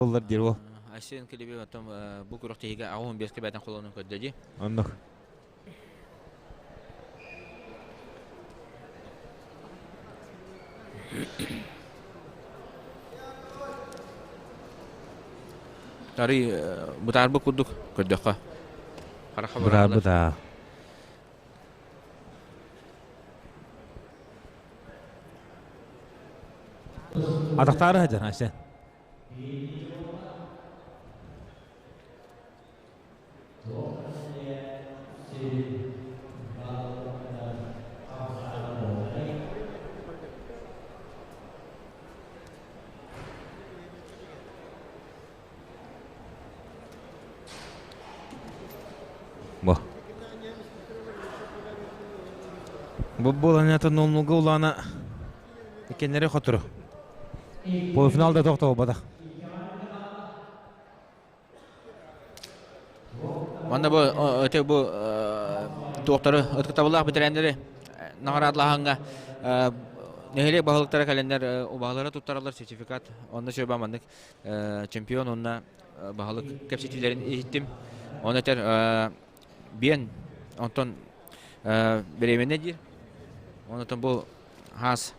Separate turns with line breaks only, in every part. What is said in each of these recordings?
Оллар диир ол.
Айсен Килибиев оттон бу күрэхтэһиигэ 85-кэ бээтэн холонун көрдө дии.
Оннук.
Тары бытаарбыт курдук көрдөххө. Хараха
Бытаарбыт аа. Атахтаары сылдьар Айсен. Бу. Бу буолан нолнуга улаана иккеннери хотуру. Полуфиналда тохтобатах.
Манна бу өтө бу туохтары ытыктабыллаах бэтэрээннэри наҕараадалаһаҥҥа нэһилиэк баһылыктара кэлэннэр убаһалара туттараллар сертификат. Онно сөбө маннык чемпион уонна баһылык кэпсэтиилэрин иһиттим. Оны этэр биэн онтон беременна диир. Онтон бу хаас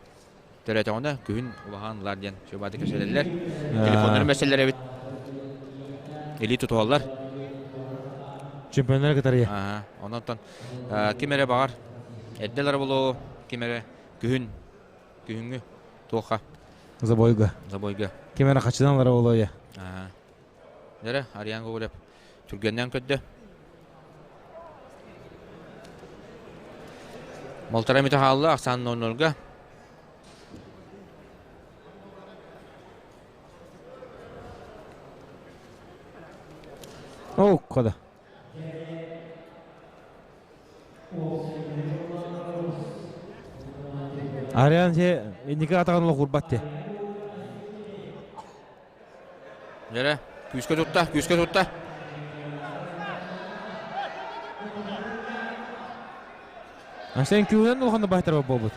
төрөөтөҕүнэ күһүн улахан ылар диэн сүбааты кэпсэтэллэр. Телефоннарын бэсэллэр эбит. Илии тутуһаллар.
Чемпионнар кытары.
Онон ким эрэ баҕар эрдэ ылар болоо, ким эрэ күһүн күһүҥҥү туохха
Забойга.
Забойга.
Ким эрэ хачынан ылар болоо я.
Дэрэ Ариан Гоголев түргэннэн көрдө. Малтара мүтэ хаалла ахсаан 0-0-га.
О, кода. Ариан же инники атаҕын олох урбат те.
Дьэрэ, күүскэ тутта, күүскэ тутта.
Арсен күүһүнэн улахан баһтар буолбут.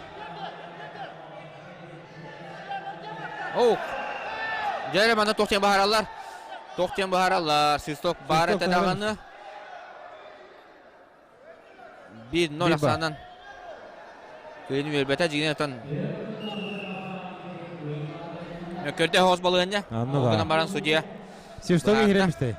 Оу. Дьэрэ манна туох диэн баһараллар? Туох диэн баһараллар? Свисток баар этэ даҕаны. 1-0 ахсаанан кыайыны үөрбэтэ дьиҥинэн отон мөккөрдө оһоҕос балыанньа ол гынан баран судьуйа
Свисток иһирэм истэй.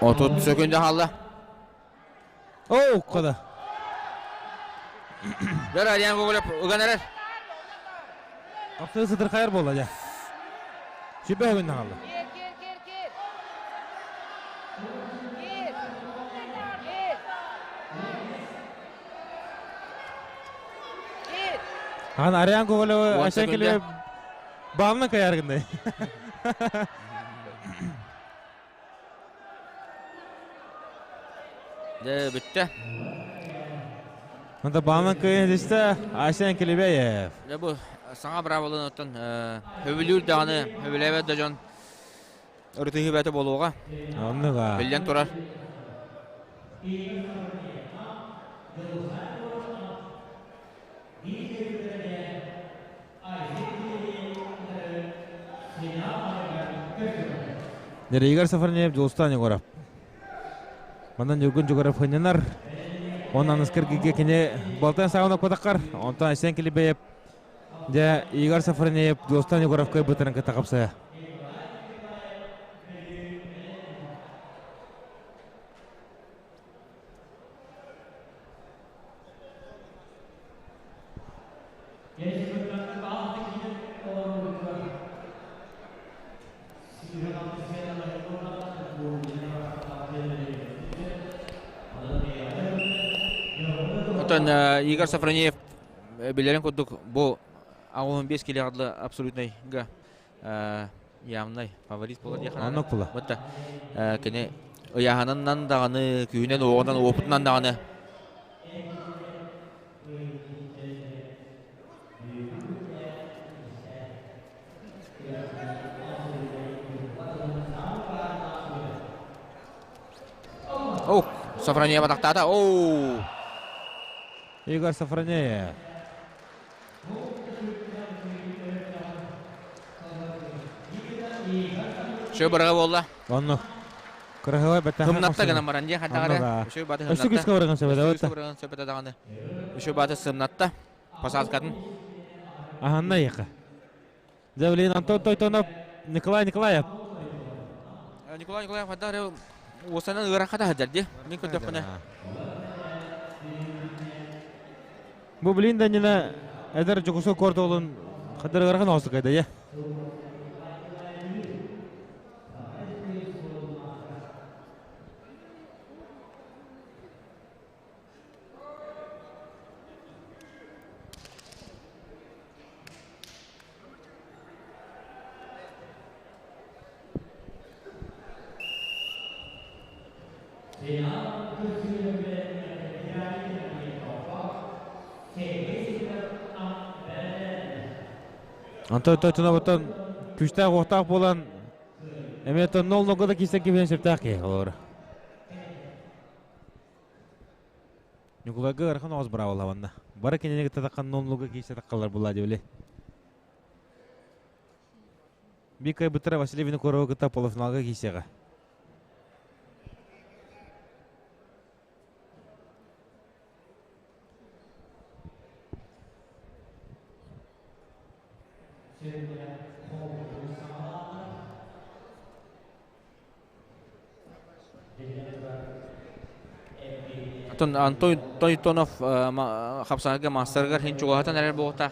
30 сөкүндэ хаалла.
Оо, кода.
Бер Ариан Гоголев ыган эрэр.
Апсы сытырхайар буолла дьэ. Сүбэ өгүн хаалла.
Кир, кир, кир, кир. Кир. Кир. Кир.
Хан Ариан Гоголевы
10
Айсен
секунда.
Келебе баамна кайар гындай.
Дьэ, бүттэ.
Онто баамна кыйын дистэ Айсен Келебеев.
Дьэ бу саҥа быраабылын оттон хөбүлүүр даҕаны, хөбүлээбэт да дьон ырытыһыы бэйэтэ буолуоҕа.
Оннуга.
Биллэн турар.
Нерейгар Сафарнеев Дьулустаан Егоров. Манан Ньургун Дьугаров хынньанар. Онон аныскыргыга кини балтан саҕана кутаккар. Онтон Айсен Килибеев дьэ Игорь Сафарнеев Дьулустаан Егоров кыайбытарын кытта хапсая.
Оттон Игорь Сафронеев билэрин курдук бу 85 килоҕа дылы абсолютнайга явнай фаворит буолар диэххэ наада.
Оннук була.
Бытта кини ыйааһынынан даҕаны, күүһүнэн, уоҕунан, уопутунан даҕаны Софронеев атахтаата. Оу!
Игорь Софронеев.
Шө быраҕа буолла.
Онно. Кырыһылай бэттэ.
Сымнатта гынан баран дии хантаҕары. Үшө баты
Өссө
сымнатта.
күскэ барыгын сөбөтө.
Өссө барыгын сөбөтө даҕаны. Үшө баты сымнатта. Посадкатын.
Аһанна яха. Дьэ, Антон Тойтонов, Николай Николаев.
Николай Николаев ханна уосанан ыарахата сылдьар дии. Мин көрдөхпүнэ.
Бу билин да нина эдэр Дьокуускай куорат уолун хаддар ыарахан оҕустук кайда Онтон тойтунабыттан күүстээх-уохтаах буолан эмиэ тоннол да киирсэн кибиэн сөптөөх киһи олор. Ньукулайга ыарахан оҕус быраабылабанна. Бары кинини кытта таххан ноллуга киирсэ таххаллар буолла дебили. Бик кыайбыттара Василий Винокуровы кытта полуфиналга киирсиэҕэ.
Оттон Антон Тойтонов хапсаҕайга маастарыгар иһин чугаһатан эрэр буолуохтаах.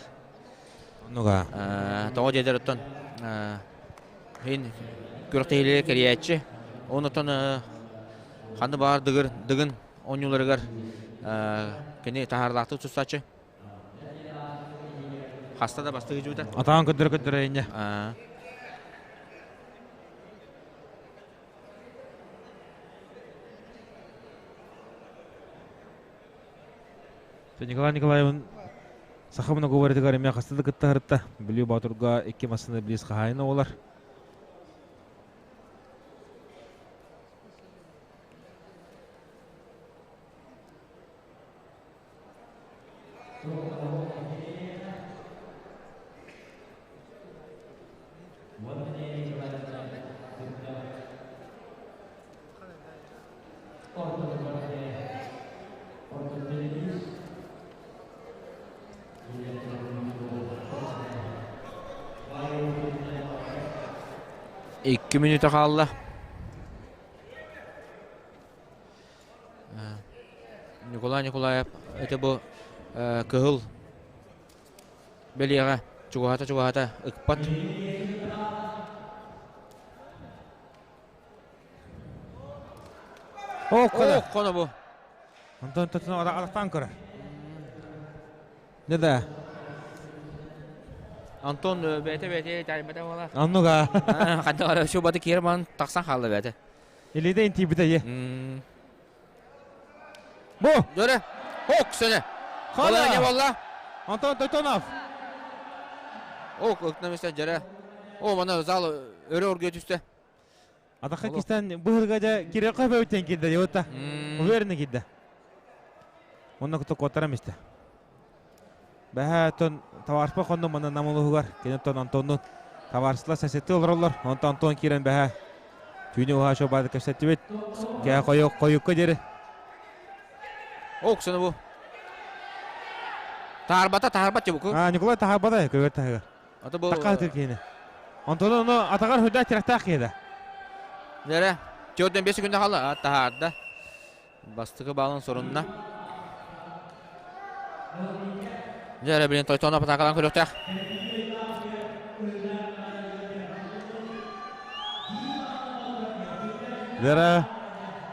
Оннуга.
Тоҕо диэтэр оттон иһин күрэхтэһиилэри кэрийээччи. Онтон ханна баар дыгыр дыгын оонньууларыгар кини таһаардаахтык тустааччы. Хаста да бастыгы дьуута.
Атаан көрдөрө-көрдөрө инньэ. Николай Николаевын саха многоборьетыгар эмиэ хаста да кыттаһарытта. Бүлүү Боотурга икки массыына билиис хаһаайына буолар.
Икки мүнүүтэ хаалла. Николай Николаев это бу кыһыл бэлиэҕэ чугаһата-чугаһата ыкпат.
О,
хоно бу.
Онтон тотун алақтан көрөр. Не да.
Антон бэйэтэ бэйэтэ таарбата буола.
Оннуга.
Ханна şu баты киэр тахсан хаалла бэйэтэ.
Илиде интибите е. Бу!
Дөрө. Ок сөне.
Хана.
Не болла?
Антон Тойтонов.
Ок, өкнемесе жere. О, мана зал өрө оргуя түстэ.
Атаха кистен быһырга дьэ кире көбөйтен кирдэ диэбитэ. Уверенно кирдэ. Онно кытта куоттарам истэ. Бэһэ тон товарпа хонно манна намылуһугар кенеттон Антоннун товарсла сосетты олороллор. Онтон Антон киирэн бэһэ түүнү уһаа шобады кэпсэттибит. Кээ хойук хойукка диэри.
Ок, сыны бу. Таарбата, таарбат дебуку.
А, Николай таарбата, көбөр таһыгар.
Ата бу
Такка атыр киһини. Онтон ону атаҕар хүрдээх тирэхтээх киһи да.
Нэрэ, 4-5 секунда хаалла. Таһаарда. Бастакы баалын сорунна. Дьэ эрэ билин Тойтоно атаакалаан көрүөхтээх.
Дьэ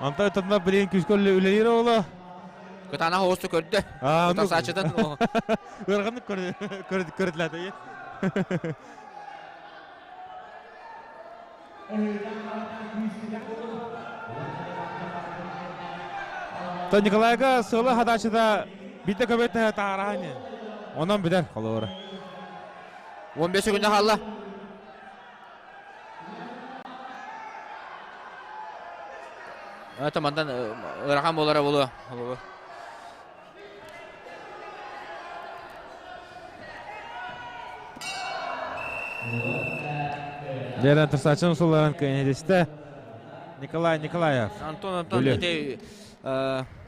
Антон Тотонов билин күүскэ үлэлиир оҕоло.
Кытаанах оҕусту көрдө. Утарсааччытын
Ыараханнык көрдүлээтэ. То Николайга сыла хадачыта биирдэ көбөт таараһан онон бүтэр холобура.
15 секунда хаалла. Это мантан ыарахан буолара буолуо.
Дьэрэн Тұрсачын суларын кэнедисте Николай Николаев.
Антон Антон ити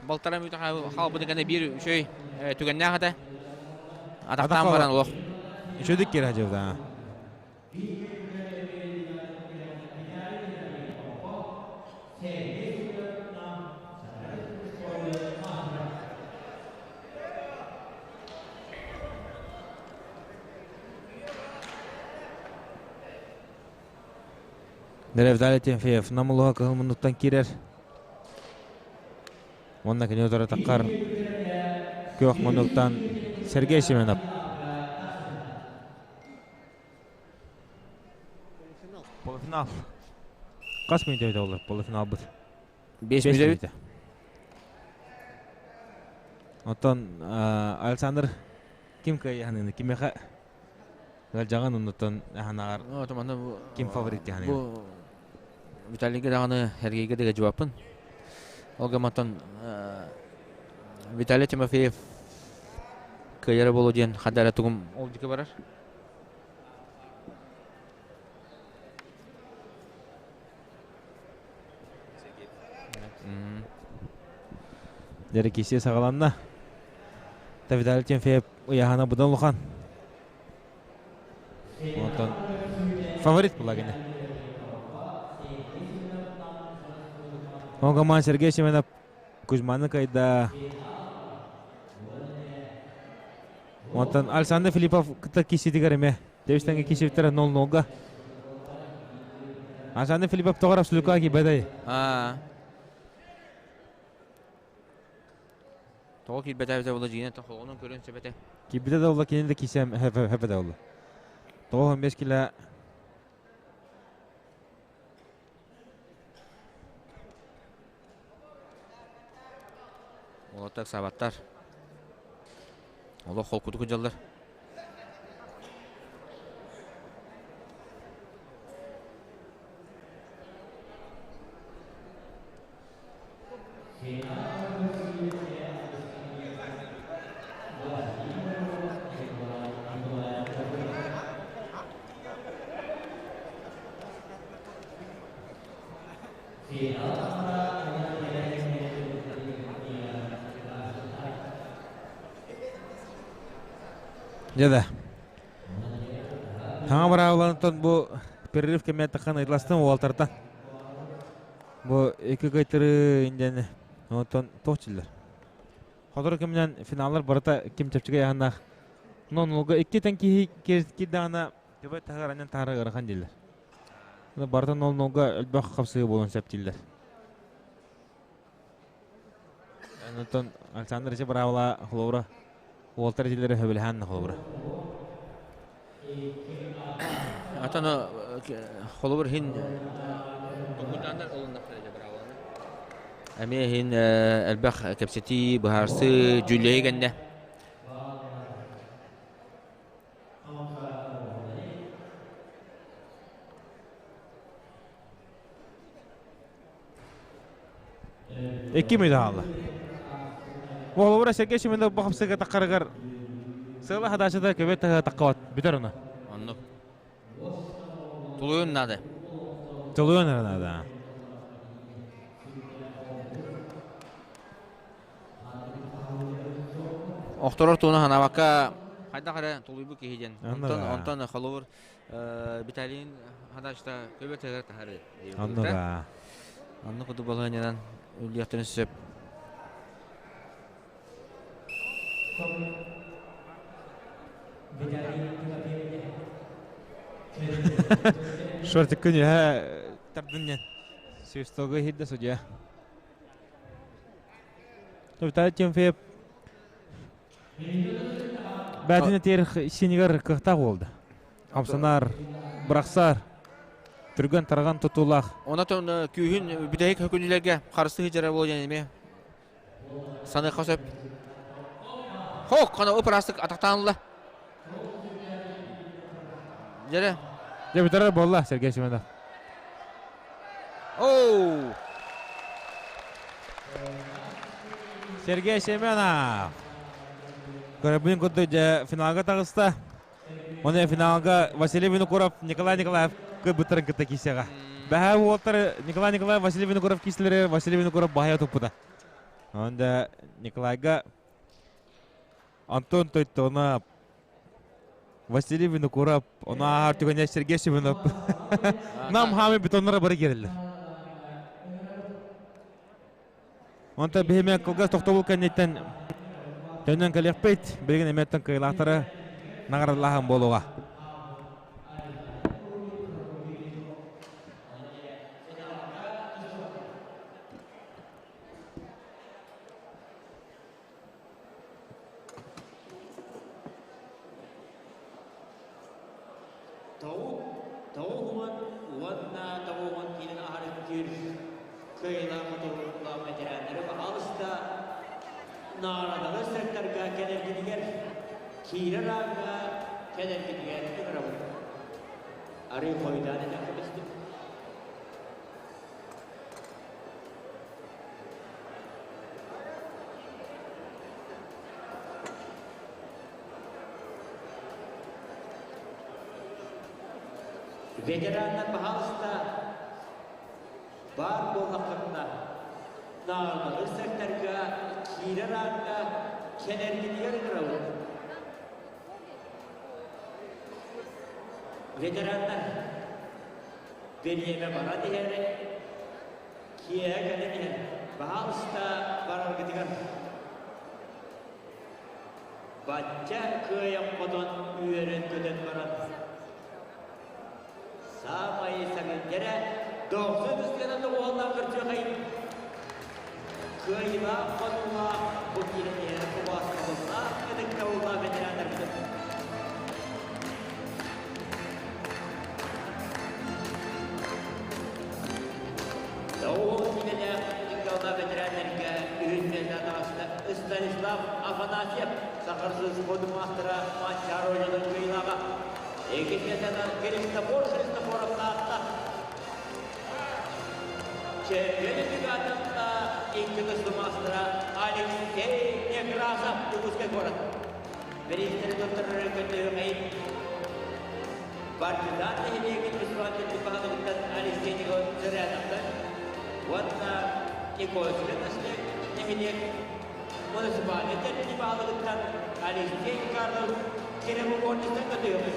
балтара мүтэ хаалбыты гана биир үчүгэй түгэннээх этэ. Атахтаан баран олох.
Үчүгдүк киирэ дьылда. Виталий Тимофеев намылыга кыһыл муннуктан киирэр. Уонна кини утары таххар күөх муннуктан Сергей Семенов. Полуфинал. Хас мүнүүтэ эбитэ буолла полуфиналбыт?
5 мүнүүтэ.
Оттон Александр ким кыайыһаныны кимиэхэ ыалдьаҕын оннуттан аһанааҕар ким фаворит диһаныгын?
Бу Виталийга даҕаны Сергейгэ да жубаппын. Ол гымматтан Виталий Тимофеев кыайара буолуо диэн ханна эрэ тугум ол диэки барар.
Дьэ, кисе саҕаланна. Виталий Тимофеев ыйаһана быдан улахан. Онтон фаворит була кини. Оҥоман Сергей Семенов Кузьманы кайда. Онтон Александр Филиппов кытта киситигэр эмэ. Тэбистэнгэ кисиптер 0-0-га. Александр Филиппов тоҕор абсолютка кибэтэй.
Аа. Тоҕо киирбэтэ эбитэ буолла дьиҥинэн холонон көрөн сөп этэ.
Киирбитэ да буолла кинини да киирсэм хөп да буолла. 95 кило
Уолаттар саабаттар. Олох холкутук дьаллар.
Дьэ да. Саҥа быраабыланытан бу перерыв кэмэ таххан ыйыластым уолтартан. Бу икки кыайтырыы индиэни онтон туох дьиллэр. Сотору кэминэн финаллар барыта ким чэпчэки айаннаах. Нон икки тэн киһи киирдэҕинэ төбө таһыгар анньан таһара ыарахан дииллэр. Барыта нол-нолга элбэх хапсыһыы буолуон сөп дииллэр. Онтон Александр ичи быраабыла холобура уолтар итилери хөбүлэһэн холобура.
Атан холобур хин токутаандар олуннахтара дьэ быраабыланы. Эмиэ иһин элбэх кэпсэтии, быһаарсыы, дьүүллэһии кэннэ.
Икки медалла. Холобура Сергей Семенов бу хапсыга таххарыгар сыала хадачыта көбөт таххабат бүтэр ону.
Оннук. Тулуйун надо.
Тулуйун надо.
Охторор тууна санаабакка хайдах эрэ тулуйбут киһи диэн. Онтон онтон холобур Виталийын хадачта көбөт таһары.
Оннуга.
Оннук курдук балаһыанньанан үллүөхтэрин сөп.
Шортик күн үһэ тардын диэн. Свистога иһирдэ судья. Виталий Тимофеев бээтин этиэр синигэр кыахтаах буолда. Хамсанар, бырахсар, түргэн тарҕан тутуулаах.
Онон күүһүн бүтэһик хөкүнүлэргэ харыстыы дьара буолуо диэн эмиэ саныахха сөп. Хок, хана ып-ыраастык атахтаан ылла. Дьэрэ.
Дьэ бүтэрэр буолла Сергей Семенов.
Оу!
Сергей Семенов. Көрөбүн курдук дьэ финалга таҕыста. Оны финалга Василий Винокуров, Николай Николаев кыйбыттарын кытта киисэҕэ. Бэһээ уолтар Николай Николаев, Василий Винокуров киислери Василий Винокуров баһайа туппута. Онда Николайга Антон Тойтонов, Василий Винокуров, ону ааһар түгэнэ Сергей Семенов. Нам хаамы бетоннара бары киирэллэр. Онтон биһиме кылгас тохтобул кэнниттэн төннөн кэлиэхпит. Билигин эмиэттэн кыайылаахтары наҕаралааһын буолуоҕа.
Тоҕуһуон уонна тоҕуһуон киирэн аһарыктыыр кыайыылаах хотугулаах ветераннары баһаалыста наҕараадалар сырыттарга кэлэргитигэр киирэр ааҥҥа кэлэргитигэр ыҥырабыт. Арыы хойутаан этэн кэбистим. Ветераннар, пожалуйста, баар буоллаххытына, наадалыыр секторга киирэр аакка кэлэргитигэр ыҥырабыт. Ветераннар, бириэмэ баран иһэр, киэһэ кэлэн иһэр, баһаалыста бараргытыгар. Бачча кыайан-хотон үөрэн-көтөн баран, саамай саҥырдэрэ дохсун ыстыанан доҕуһуоллаах көрсүөхэй кыайыылаах хонуулаах бу киирэн иһэр убаастабыллаах ытыктабыллаах ветераннарбытын Доҕуһуол киинэлээх ытыктабыллаах ветераннарга үһүс миэстэ таҕыста Станислав Афанасьев, Сахарсыз маастара Манчаары оонньууларын кыайыылааҕа. Иккис миэстэнэн Христофор Христофоров таатта. Чемпион чемпионатында икки тустуу маастара Алексей Некрасов Дьокуускай куорат. Бириистэри туттарар көтүөҕэй Партизан нэһилиэгин үсүһүн баһылыгыттан Алексей Николаевич Зыряновтан уонна Никольскай нэһилиэк муниципальнай тэрилтэ баһылыгыттан Алексей Карлов Киремогорництан көтүөҕү.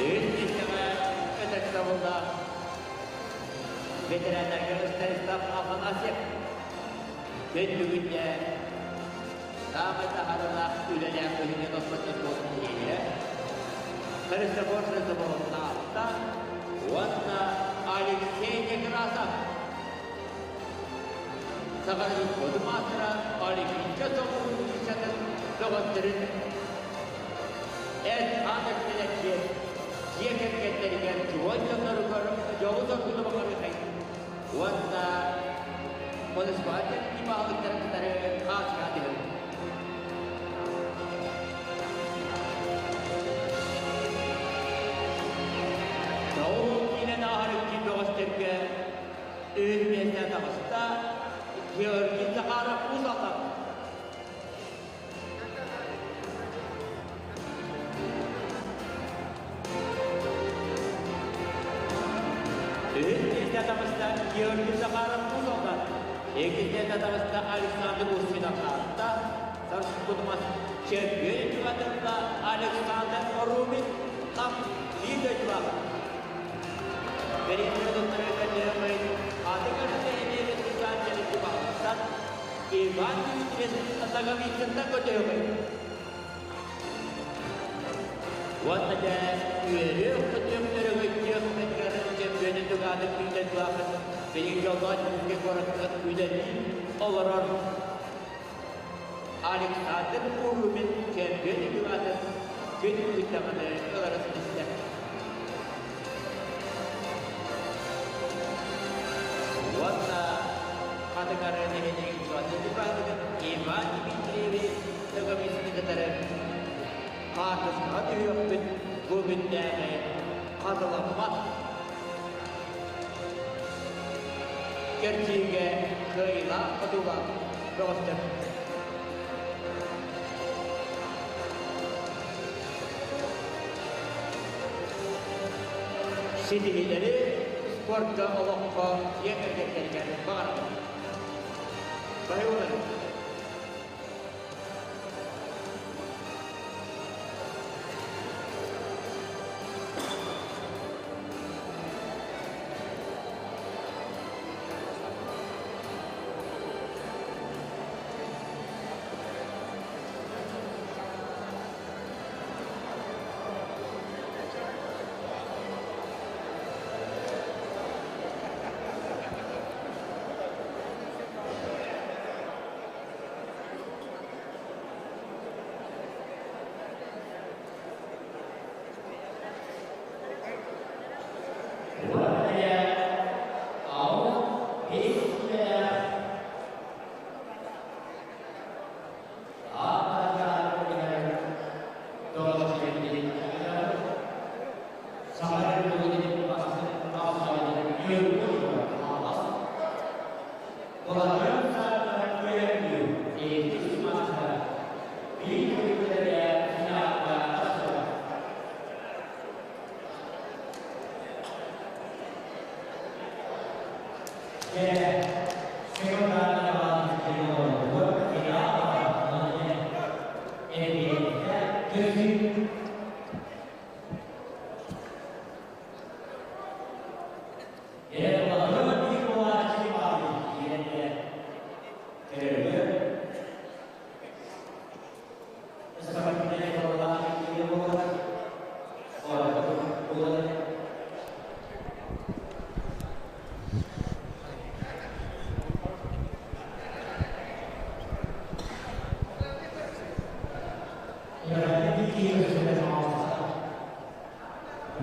Үс миэстэҕэ ытыктабыллаах ветераннарга Станислав Афанасьев күн бүгүннэ саамай таһаарыылаах үлэлээх үлүнэн оспоччо суолун тириэньэрэ Христофор Христофоровтаахтан уонна Алексей Некрасов Саха Республикатын маастара Олимпийскай солбуһун ыччатын бөҕөстөрүн эт-хаан өттүнэн дьиэ кэргэттэригэр чугас дьонноругар дьолу-соргуну баҕарыахай уонна муниципальнай баһылыктарын кытары хаачыһа түһэбит. Тоҕус киинэн ааһар икки бөҕөстөргө үһүс миэстэ таҕыста Георгий Захаров Уус Алдан. Үһүс миэстэ таҕыста Георгий Захаров Уус Алдан. Иккис миэстэ таҕыста Александр Устинов Таатта. Сарсыҥҥы чемпион чугатылла Александр Рубин Нам биир дойдулаах. Бэриэтэ доктора Кадыров аты көрүнэһиниэри сылдьан баһылыктан Иван Дмитриевич Ноговицынтан көтөҕөй. Уонна дьэ үөрүөх-көтүөх өрөгөйдүөх мэтигэр чемпионы тугааны биир дойдулаахын билигин дьоллоох Дьокуускай куоракка үлэлии олорор Александр Урумин чемпион тугаатын күн күндэҕинэ ылара ситистэ. Уонна Хатыҥары нэһилиэгин Суотту баһылыгын Иван Дмитриевич Ноговицыны кытары хаартыскаҕа түһүөхпүт бу күннээҕи хатыламмат. кэрчиигэ кыайыылаах хотуулаах бөҕөстөр. Ситиһиилэри спорка олоххо дьиэ кэргэттэригэр баҕарабын. Баһылай.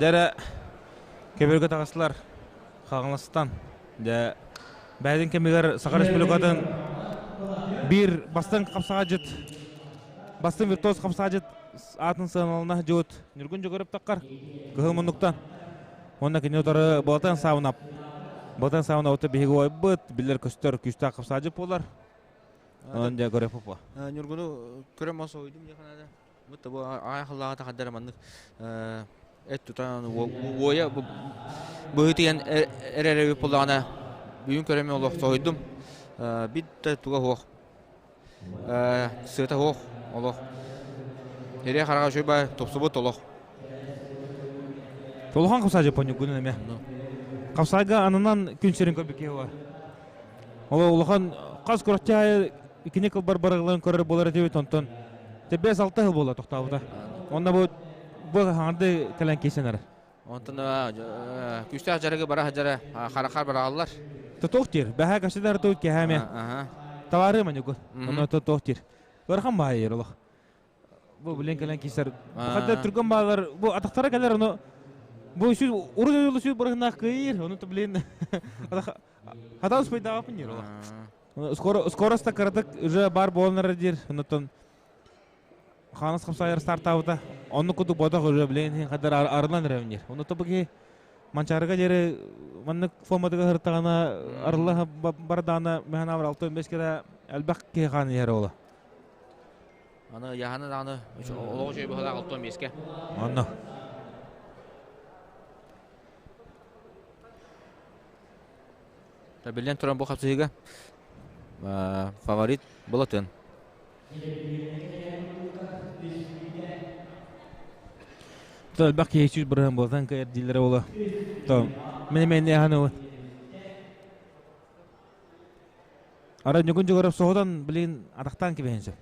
Дьэ көбүргэ таҕыстылар Хаҥаластан. Дьэ бэйэтин кэмигэр Саха Республикатын биир бастыҥ хапсаҕайдьыт, бастыҥ виртуоз хапсаҕайдьыт аатын сыаналана дьуут Ньургун Дьөгүөрөп таххар кыһыл муннуктан. Уонна кини утары Болотан Саунап. Болотан Саунап биһиги уойбут, биллэр көстөр күүстээх хапсаҕайдьыт буолар. Онон дьэ көрө попа.
Ньургуну көрөн мас ойдум диэхэ наада. Бу бу аай халлааҕа тахадара маннык эт тутан уойа быһыытыйан эрэр эбит буоллаҕына бүгүн көрөммүн олох соһуйдум. Бит да туга суох. Сыата суох олох. Эрэ хараҕа үчүгэй баа тупсубут олох.
Улахан хапсаайдьа поньугун эмэ. Хапсаайга ананан күн сирин көрбүт киһи бар. Ол улахан хас күрэхтэһэ икини кылбар барыгыларын көрөр буолар этибит онтон тебес алта жыл буола тохтообута. Онно бу бу хаҥарды кэлэн киирсэн эрэр.
Онтон күүстээх дьарыгы бара сылдьара харахар барааллар.
Тотох диир. Бэһэ кэпсэтэр туут кэһэме. Товары манюгу. Онно тотох диир. Ыарахан баайыр олох. Бу билен кэлэн киирсэр. Хадда түргэн баалар бу атахтара кэлэр ону бу сүз урут өйүлү сүз бырыһыннаах кыйыр. Ону то блин хата успайдаабаппын диир олох. Скоро скороста кыратык уже бар буоланар диир. Оннуттан Ханас хапсайар стартаабыта. Онну кудук бодох уже блин хаддар арылан эрэбин диир. Ону то бу Манчаарыга диэри маннык форматыга сырыттаҕына арылла бардаана мэхэнавр 6-5 кere элбэх киһи хаан иһэр ола.
Аны яһаны даҕаны олоҕу үчүгэй быһалаах 65-кэ.
Онно.
Биллэн туран бу хапсыһыыга фаворит Болотын.
Элбэх киһи 100% болтан кыайар дииллэрэ буолуо. То мен эмиэ аһаны Ара Ньукун Дьугуров соһутан блин атахтаан кибиһин сөп.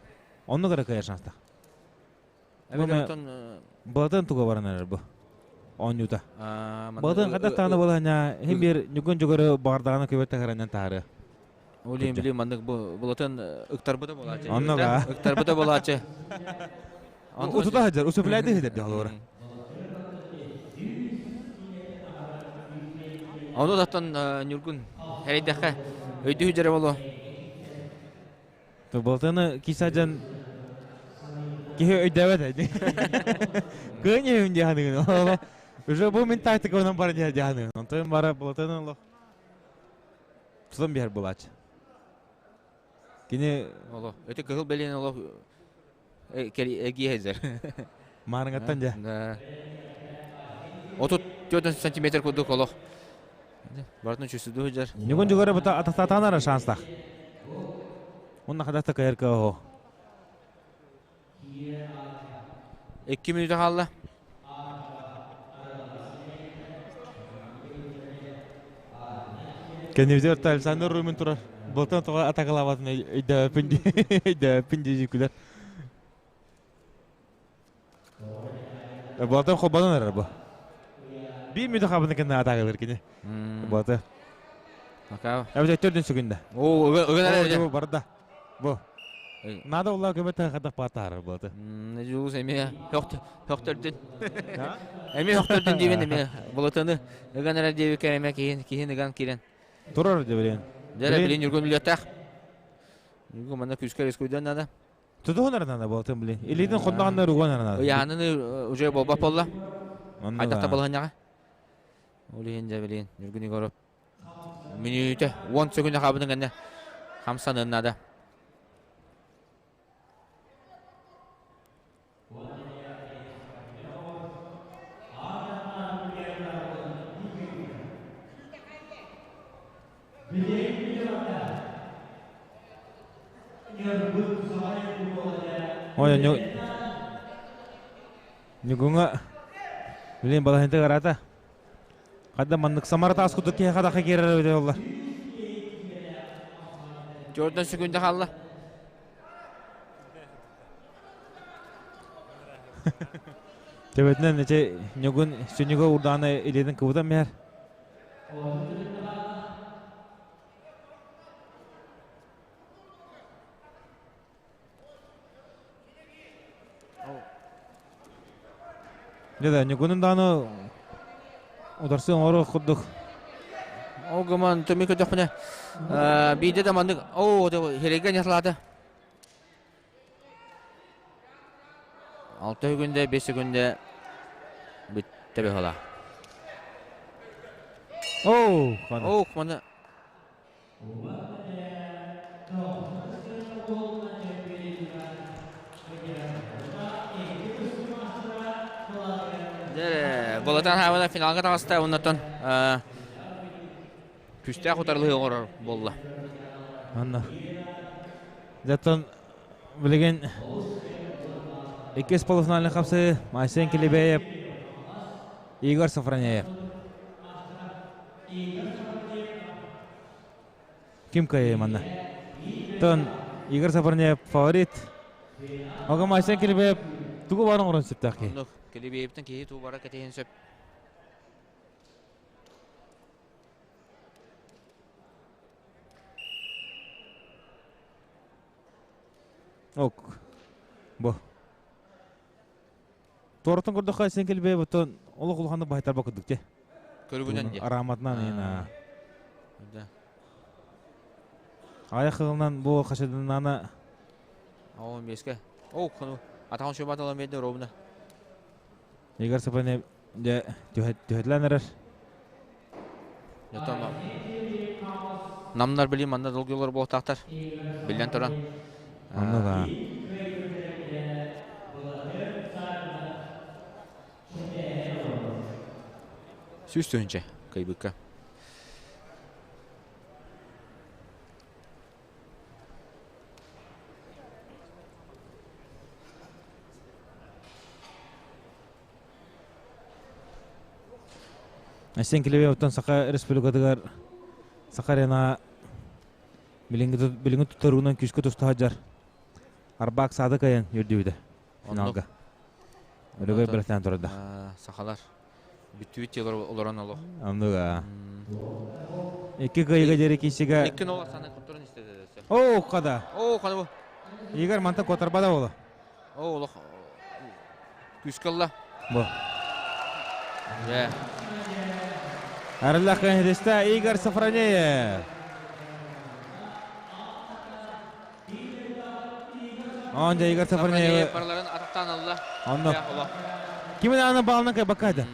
Оннук эрэ кыайар шанстаах.
Эбэтэр
Былатын туга баран эрэр бу. Оонньуута. Былатын хадах тааны боланя хим бир Ньукун Дьугуру баҕардаҕына көбөт таһаранан таһарыа.
Олин били маннык бу былатын ыктарбыта болаачы.
Оннук
Ыктарбыта болаачы.
Утута сылдьар, усуплайды сылдьар дьаллара.
Ону таттан Ньургун эрейдэххэ өйдүү дьэрэ боло.
Былтыны кисажан киһи өйдөөбөт эди. Кыын иһин диэханыгын. Уже бу мин тактикабынан бар диэханыгын. Онтон бара былтыны олох. тутан биһэр булааччы. Кини
Олох. Өтө кыһыл бэлиэн олох эргиэ сылдьар.
Маарыҥаттан дьэ.
Да. 34 сантиметр курдук олох. Барытын чувствую сылдьар.
Ньугун дьугара бута атахтаатаанара шанстах. Онна хадахта кайар кыаһо.
2 мүнүүтэ хаалла.
Кэннибитигэр Александр Румин турар. Былтан тоҕо атакалаабатын өйдөөппүн өйдөөппүн дии күлэр. Былтан холбонон эрэр бу. Биир мүнүүтэ хаабыны кэннэ атаакалыыр кини. Былты. Эбэтэр төрдүн сүгүндэ.
Оо, ыган эрэ.
Барда. Бу. Надо улаа көмөтө хадах паатаар буолты.
Дьулус эмиэ хөхтөрдүн. Эмиэ хөхтөрдүн диибин эмиэ болотаны ыган эрэр диэбиккэр эмиэ киһин киһин ыган киирэн.
Турар дебилин.
Дьэ билин Ньургун үлүөттээх. Ньургун манна күүскэ рискуйдан надо.
Тутуһунар надо болотын билин. Илиитин хонноҕоннор угон надо.
Ыйааныны уже болбат болла. Хайдах да балаһынньаҕа. Ол иһин дьэ билин Ньургун Егоров Мүнүүтэ 10 сөкүнэ хаабытын кэннэ хамсаныан наада.
Ой, Ньугуҥа билин балаһынта гарата. Хадда маннык Самара таас курдук киһи хадахха киирэр эбитэ буоллар.
Jordan секунда хаалла.
Төбөтүнэн ити ньугун сүнньүгэ урдааны илиитин кыбытан биһэр. Дьэ да, Ньукунун даҕаны ударсы оҥоруох курдук.
Ол гынан төмү көрдөхпүнэ, биирдэ да маннык оо хирэйгэ ньахлаата. 6 күндэ, 5 күндэ бүттэ быһыылаах.
Оо,
Оо, маны Болотан хаабына финалга таҕыста оннотон күүстээх утарылыһыы оҥорор буолла.
Анна. Заттан билигин иккис полуфинальный хапсыы Айсен Килибеев, Игорь Сафронеев. Ким кыайыы манна? Тон Игорь Сафронеев фаворит. Оҕом Айсен Килибеев тугу баар оҥорон сөптөөх киһи?
Оннук Килибеевтэн киһи туу бара кэтиһин сөп.
Ок. Бу. Туораттан көрдөххө Айсен Килбиев оттон олох улаханнык баһыйтарба курдук те.
Көрүгүнэн дии.
Арааматынан иһин. Аяқ ылынан бу хашыдынана
О, миэскэ. О, хону. Атаҕын шубат ылан биэрдэ ровно.
Игорь Сапане дьэ түһэтлэн эрэр.
Намнар билим манна долгуйалар буолтаахтар. Биллэн туран.
Онно да.
100 тыһыынча кыйбыкка.
Айсен Килибеевтан Саха Республикатыгар Саха Арена билиҥҥи туттарыынан күүскэ туста сылдьар Арбак Саадык айан үрдүбүтэ финалга. Өрөгөй бэлэхтээн турда.
Сахалар бүттүбүт дьиэлэр олорон олох.
Оннуга. Икки кыайыга диэри киисигэ.
Икки нол саны кутурун истеді.
Оо, када.
Оо, када бу.
Игорь мантан куотарбада буолла.
Оо, олох күүскэ ылла.
Бу.
Дьэ.
Арыллах Христа Игорь Сафронеев. Он дьэ Игорь Сафронеев.
Барыларын атахтаан ылла.
Онно. Кимин аны балынан кайбаккайды.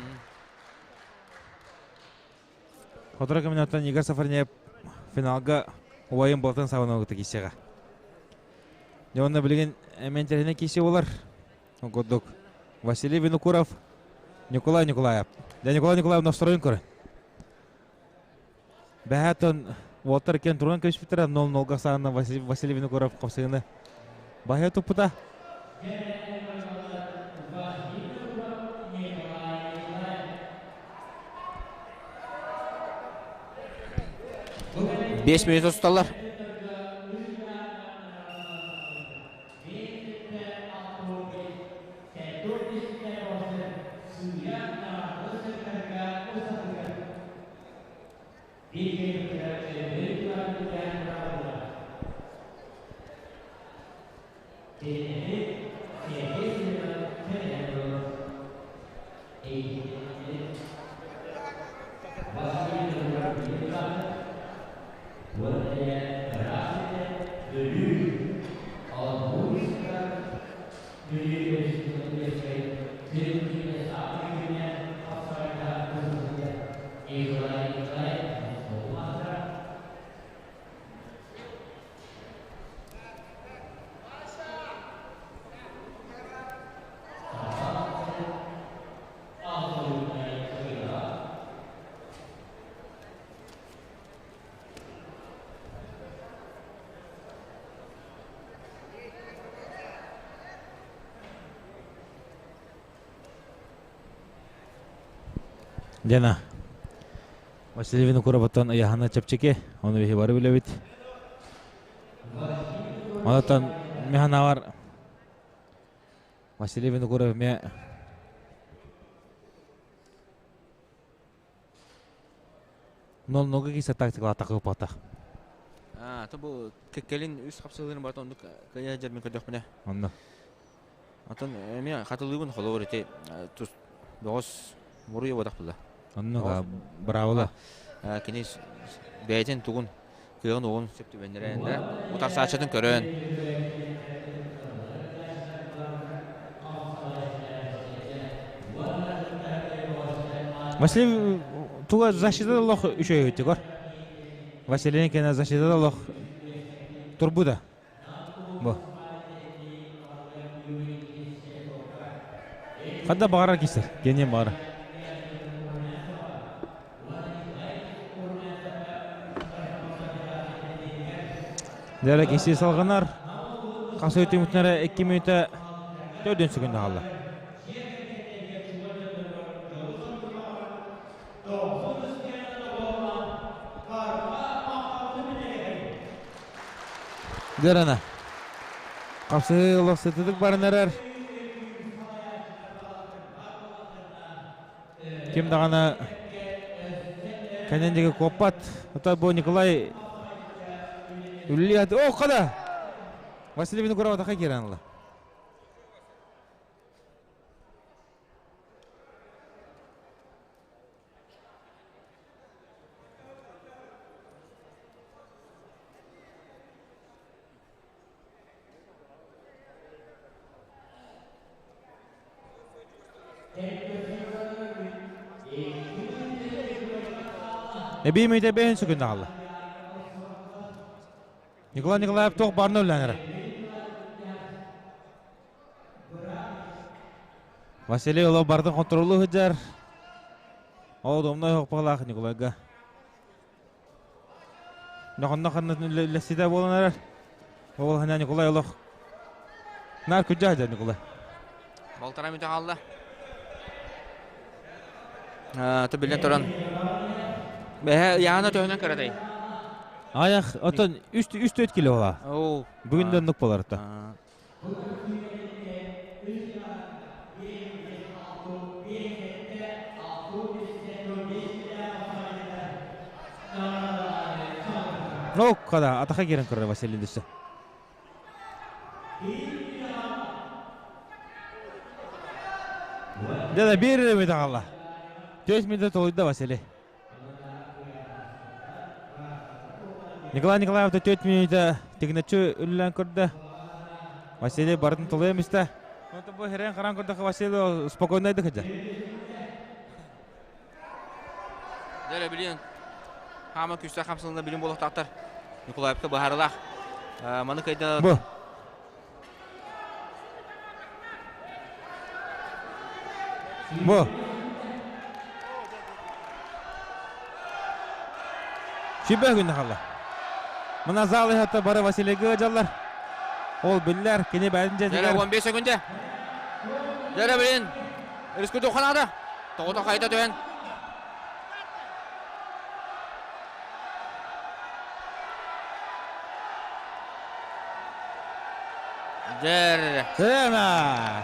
Хотура кэминаттан Игорь Сафронеев Финалга убайым балтын сабына киисеҕэ. Дьэ онно билигин мэнтэринэ киисе болар. Ол курдук Василий Винокуров, Николай Николаев. Дьэ Николай Николаев настроен көрөн. Бэһээтон уолтар иккиэн туран көспүттэрэ 0-0-га саанна Василий Винокуров хапсыгыны баһыйа туппута.
5 минут усталлар.
Лена Василий Винокуроваттан ыйаһана чэпчэки, ону биһи бары билэбит. Онтон механавар Василий Винокуров эмиэ 0-0 киирсэ тактикалаатах ыппатах.
Аа, то бу кэлин үс хапсыһыыларын барыта оннук кыайа дьэрмин көрдөхпүнэ.
Онно.
Атын эмиэ хатылыыбын холобур ити тус бөҕөс буруйа буотах була.
Онно браво
Кини бэйэтин тугун кыаҕын уоҕун сөп түбэннэрэн да утарсааччытын көрөн
Василий туга защитада лох үчүгэй көр. Василий кene защитада лох турбуда. Бу. Ханда баҕарар киирсэр, гением баҕара. Дьэ киси салҕанар. Хас өтүмүтүнэрэ 2 мүнүүтэ төрдүн секунда хаалла. Дьэрэнэ. Хапсыһыы олох сытытык баран эрэр. Ким даҕаны кэнэн диэки куоппат. Ата бу Николай үллият. О, хада! Василий Винокуров атака киирэн ылла. Эбии мүйтэ бэйэн сүгүн аҕалла. Николай Николаев туох баарына үллэнэрэ. Василий олох бардын контролу сылдьар. Ол домной хоппалаах Николайга. Нохонно ханна үллэститэ буолан эрэр. Ол хана Николай олох Нар күдьэ сылдьар Николай.
Полтора мүтэ хаалла. То билен туран. Бэһэ яана төһөнөн кыратай.
Аяқ отон 3-4 кило була. Бүгүн да оннук болар та. Ну, когда атаха кирен көрөр Василий Дүссе. Деді бір минут қалла. 4 минут толуйда Василий. Николай Николаев 4 минута тигинеччи үллэн көрдө. Василий бардын толуйа мисте. Онтон бу херен харан көрдөхө Василий спокойнайдык хыдьа.
Дәле билен. Хаама күүстээх хамсанылар билим буолуохтаахтар. Николаевка быһаарылаах. Маны кайда
Бу. Бу. Сүбэ күннэ халла. Мына зал иһэтэ бары Василийга ыдьаллар. Ол биллэр, кини бэйэтин дьиэтигэр.
15 секунда. Дьэрэ билин. Риску туханаада. Тоҕото хайта түһэн. Дьэр.
Сена!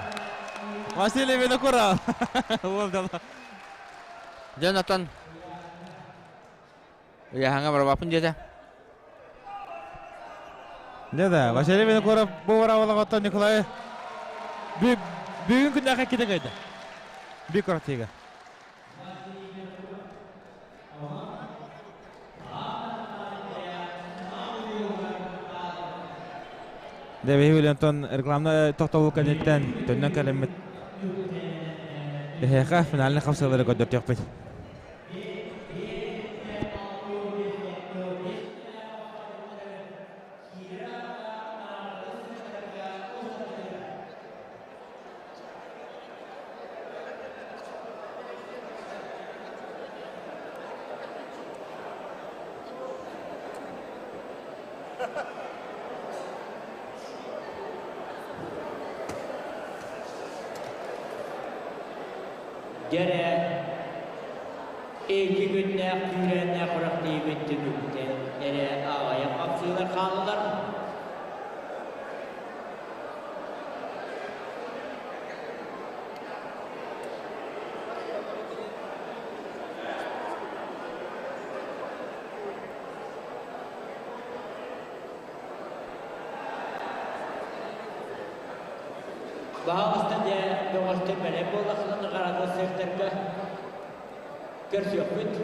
Василий Винокуров. Уол дала.
Дьон отон ыйааһаҥа барбаппын диэтэ.
Дьэ да, Василий Винокуров бу барабалаҕыттан Николай бүгүн күннээхэ ките кайда. Би квартига. Дэ биһи онтон рекламна тохтобул кэнниттэн төннөн кэлэммит эһиэхэ финальный хапсыылары көрдөртүөхпүт.
Дьэрэ, икки күннээх күүрээннээх күрэхтэһиибит түмүктэн эрэ аҕыйах хапсыылар хааллылар. Баһаалыста дьэ бөҕөстөр бэлэм буоллаххына харата сыахтарга көрсүөхпүт.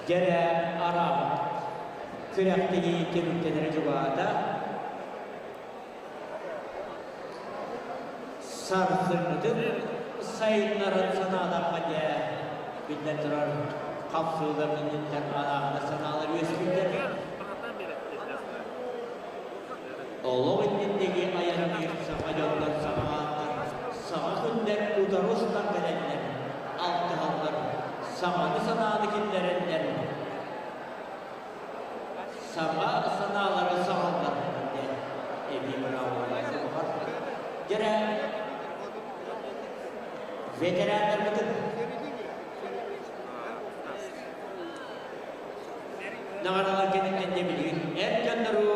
Дьэрэ араабыт күрэхтэһии түмүктэнэрэ чугаһаата. Сарсыҥҥытын сайыннаран санаатахха дьэ, биллэн турар, хапсыылар инниттэн анаахына санаалар үөскүүллэр. Олох инниннэги айанныыр саҥа дьоннор саҥалааттар, саҥа күннэр утары устан кэлэннэр, алтыһаллар, саҥаны санааны киллэрэллэр, саҥа санаалары саҕаллар диэн эбии быраабылалар баҕар. Дьэрэ, ветераннарбытын наҕаралар кэнниттэн билигин эр дьоннору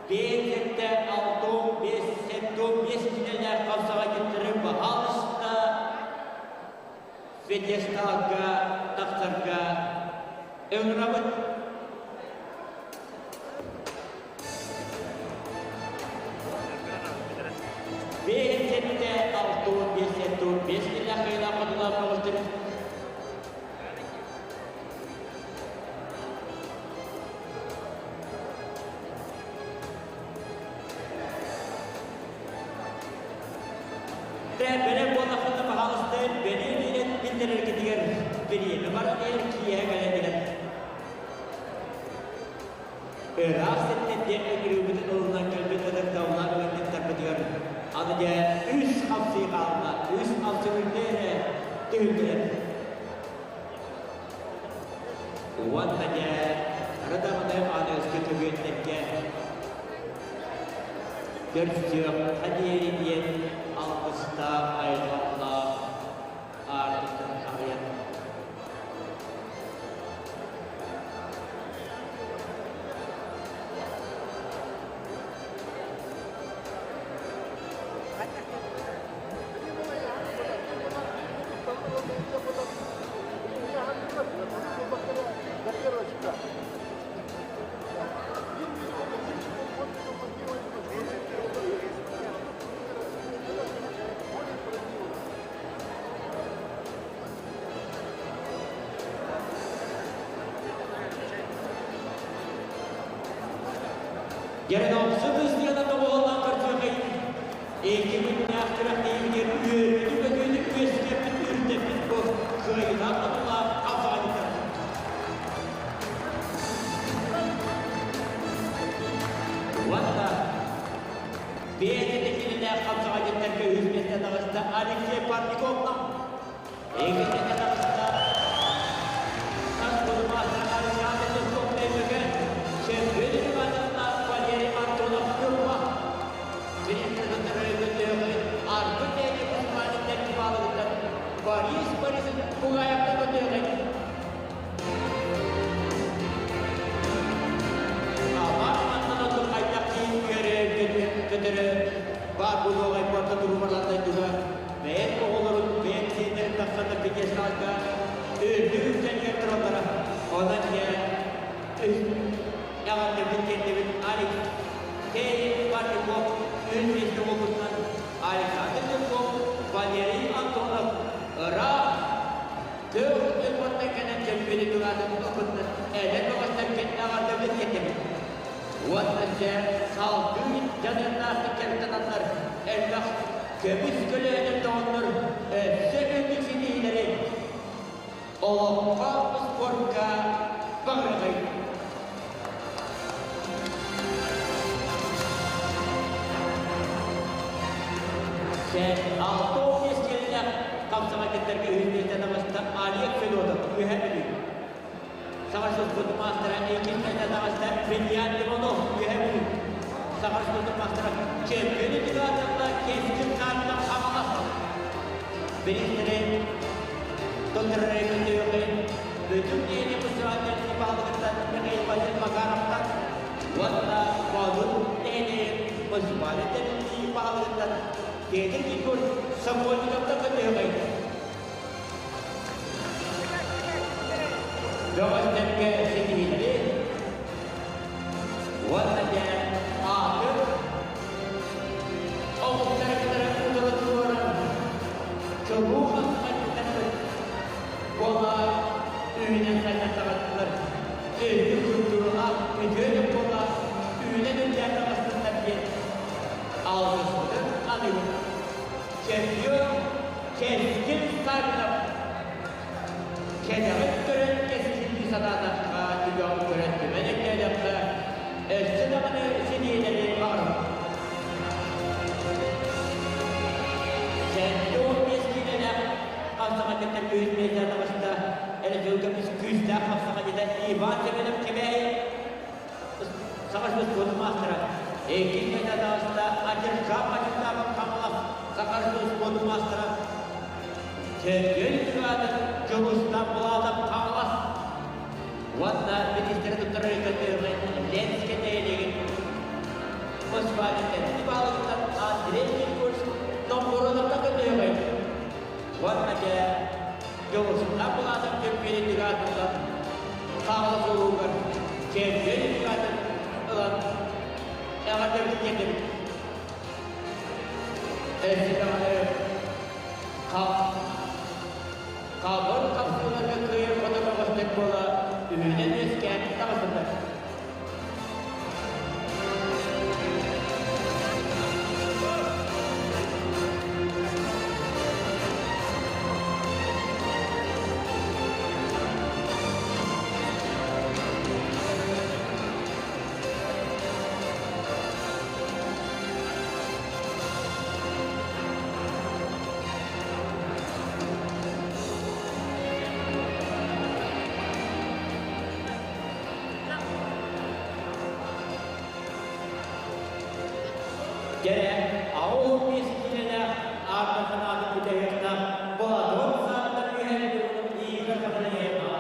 5 7 6 5 7 5 киилэлээх хапсаҕайдьыттары баһаалыста пьедесталга тахсарга ыҥырабыт. 5 7 6 5 7 5 киилэлээх кыайыылаах хотулаах бөҕөстөр. Бэлэм буоллаххына, пожалуйста, бэлиэ биэрэн биллэрэргитигэр бириэмэ баран иһэр киэһэ кэлэн иһэр. Ыраах сиртэн диэн ыҥырыыбытын ылынан кэлбит ытыктабыллаах ыалдьыттарбытыгар аны дьэ үс хамсыы хаалла, үс хамсыырда эрэ түһүлгэлэр. Уонна дьэ ырыдаҕаны аныгыскы түгүөннэргэ көрсүөххэ диэри диэн алгыстаах айылҕалаах аартыктан аҕыйах. Дьэрэнохсу кыстыана тоҕуһаллаан көрсүөхэй икки күннээх күрэхтэһиибитигэр үөрүүнү-көтүүнү үөскэппит үрдэппит бу кыайыылаах хотулаах хапсаҕайдыктар. Уонна бэйэтин кинилээх хапсаҕайдыктарга үһүс миэстэ таҕыста Алексей Парниковна. Иккис таҕыста Тас Будумаастар Александр Лесков Өймөкөөн, Чемпион Ивановна Валерий Антонов Ньурба. Аргын Леонид Мусманин Тималыгыттан Борис Борисович Бугаевка көтүөҕэй. Алар маннанотун хайдах киин үөрэ көтөрө баар буолуоҕай порта турумарлардай туһа бэйэн оҕолорун бэйэн сиэннэрин тахсанна пьедесталга үрдүк үктэлигэр тураллара. Онон дьэ эҕэрдэбит кэннибит Алекс Кей Парников үс миэстэ буолбутунан Александр Жирков, Валерий Антонов ыраах Тыа уонна кэлэн чөмпүйүнү тураатын ылбытынан эдэр бөҕөстөр эҕэрдэбит кэтибит. Уонна дьэ салгыы дьаныардаахтык дьарыктананнар элбэх көмүс көлөөнөр доҕоннор өссө үрдүк ситиһиилэри олоххо спорка баҕарыҕай. 65 киилэлээх хапсаҕайдыктарга үһүс миэстэ таҕыста Олег Федотов, Үөһээ Бүлүү. Саха спорт маастара иккис миэстэ таҕыста Федян Иванов, Үөһээ Бүлүү. Саха спорт маастара чемпион индикаторла Кескин Саатынан Хаҥалас. Бириистэри туттарары көтүөҕүн бүтүн киһини мусульманнар баһылыгыттан Михаил Васильевич Макаровтан уонна Боодур нэһилиэгин мусульман тэриллии баһылыгыттан Петр Григорьевич Сокольниковтан көтүөҕүн. Бөҕөстөргө ситиһиилэри уонна дьэ аатын омуктары кытары утары туруоран чулуу хапсаҕайдыктарбыт буола үүнэн сайдан таҕыстылар. Үрдүк культуралаах үтүө дьон буола үүнэн үрдээн таҕыстыннар диэн алгыспытын аныыбыт. Чемпион Кэскил Саввинов кэтэҕин көрөн кэскилдии санаатахха, түгэҕин көрөн түмэн өйдөөтөххө, өссө даҕаны ситиһиилэри баҕарабыт. 75 киилэлээх хапсаҕайдыттан үһүс миэстэ таҕыста Эрдьылга күүстээх хапсаҕайдыта Иван Семенов Кэбээйи Саха спорт маастара. Иккис миэстэ таҕыста Адьыршап Ачыстаабап Хаҥалас Саха спорт маастара. Чемпион тыгаатын Дьулустан Булатов Хаҥалас уонна министр туттарар көтүөҕүн Ленскэй нэһилиэгин Москваниттан Ивановтан Андрей Киркурс Новгородовтан көтүөҕүн уонна дьэ Дьулустан Булатов чемпион тыгаатын ылан Хаҥалас улууһугар чемпион тыгаатын ылан эҕэрдэбит диэтибит. Өссө даҕаны Хабыр хапсыыларга кыайар-хотор бөҕөстөр буола үүнэн-үөскээн таҕыстылар. Дьэ, ауыл миэстэлээх аата санаатын бүтэһиэхтээх Платон саатар үһээн иигэ сахалайыма.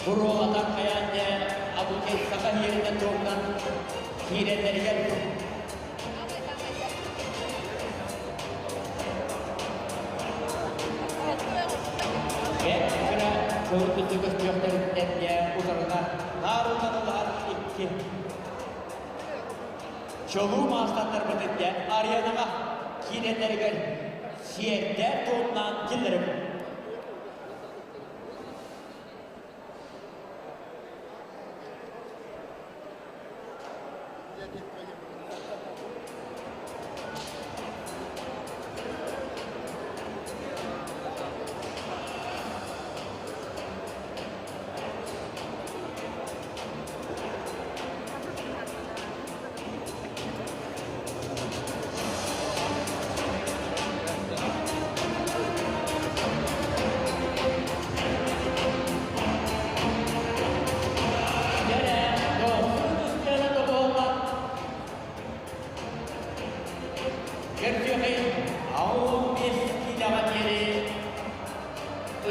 Буруолатан хайаан дьэ абытай саха сиэринэн туомунан киирэллэригэр Бэрт кыра кылгы көстүөхтэриттэн дьэ утарыта наар утарылаһар икки чулуу маастардарбытын дьэ аренаҕа киирэллэригэр сиэрдээх туомнаан киллэрэбит.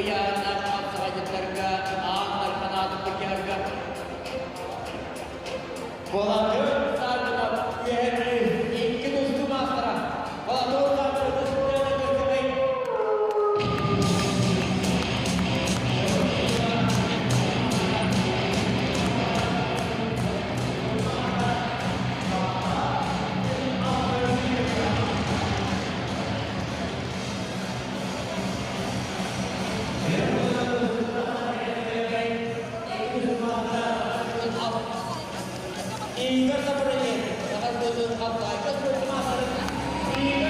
Ыйааннаах хапсаҕайдьыттарга аан дархан киһарга Балатын Саргынов үөһэ икки тустуу маастара Балатон Саргынов тустууна көрсүбэй. Игорь Сапрыкин, Саха Алтайга Игорь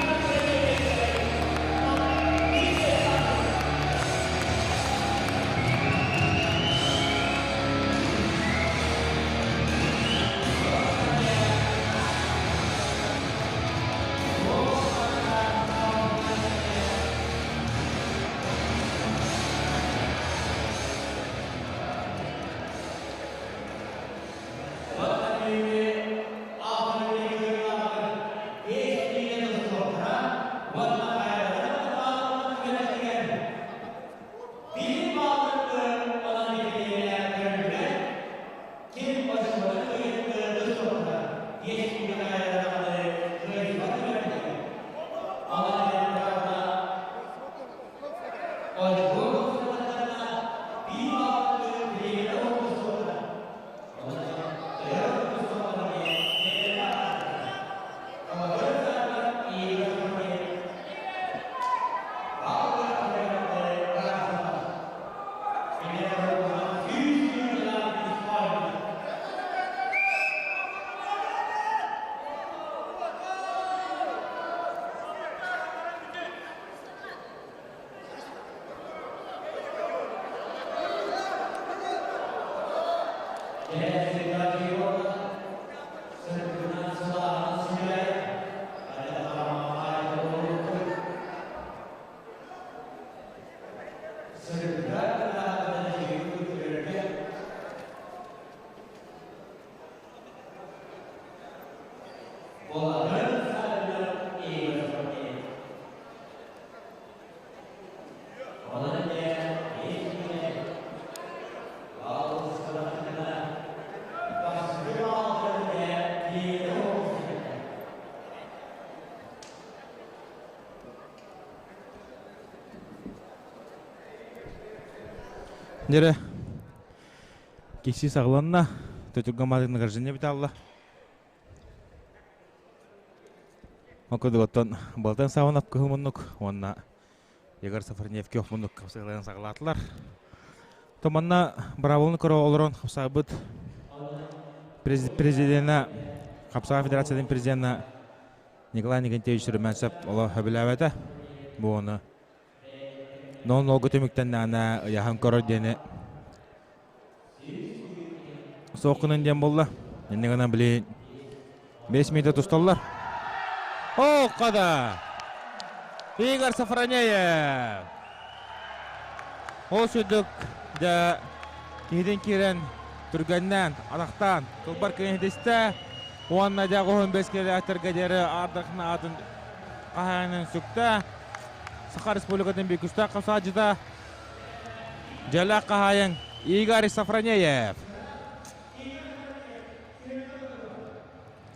Дьэрэ, киси саҕаланна, төтүргө маатын награждение биталла. Окудуготтон Балтан Саванов кыһымуннук уонна Егор Сафарневки охмуннук хапсыгаларын саҕалаатылар. Томанна браволны көрө олорон хапсаабыт президена Хапсаҕа Федерациятын президена Николай Никитич Румянцев оло хөбүлээбэтэ. Бу оны нол-нолго түмүктэннэҕинэ ыйаһан көрөр диэни суох гынан диэн буолла. Инньэ гынан били 5 минута тусталлар. О, қада! Игорь Сафронеев! Ол сүрдүк дьэ киһитин киирэн түргэннээн, атахтаан, кылбар киһитистэ уонна дьэ оһун бэс килэлээхтэргэ диэри ардахна атын хаһаайынын сүктэ. Саха Республикатын биир күүстээх хапсааччыта Дьэлээх хаһаайын. Игорь Сафронеев.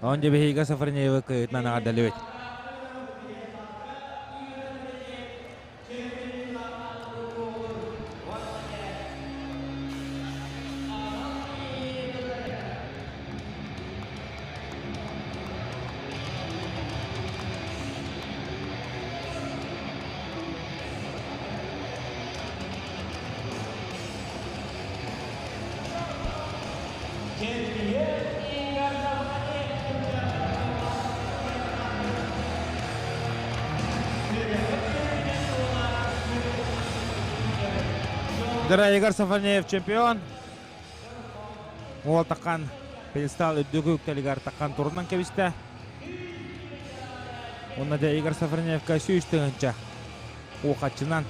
Он дебиһига Сафронеевы кыытынан аҕардалыбыт. Дара Игорь Сафарнеев чемпион. Уол таққан пьедестал үрдүк үктэлигэр таққан турунан кэбистэ. Онно дьэ Игорь Сафроневка 100 тыһыынча уухаччынан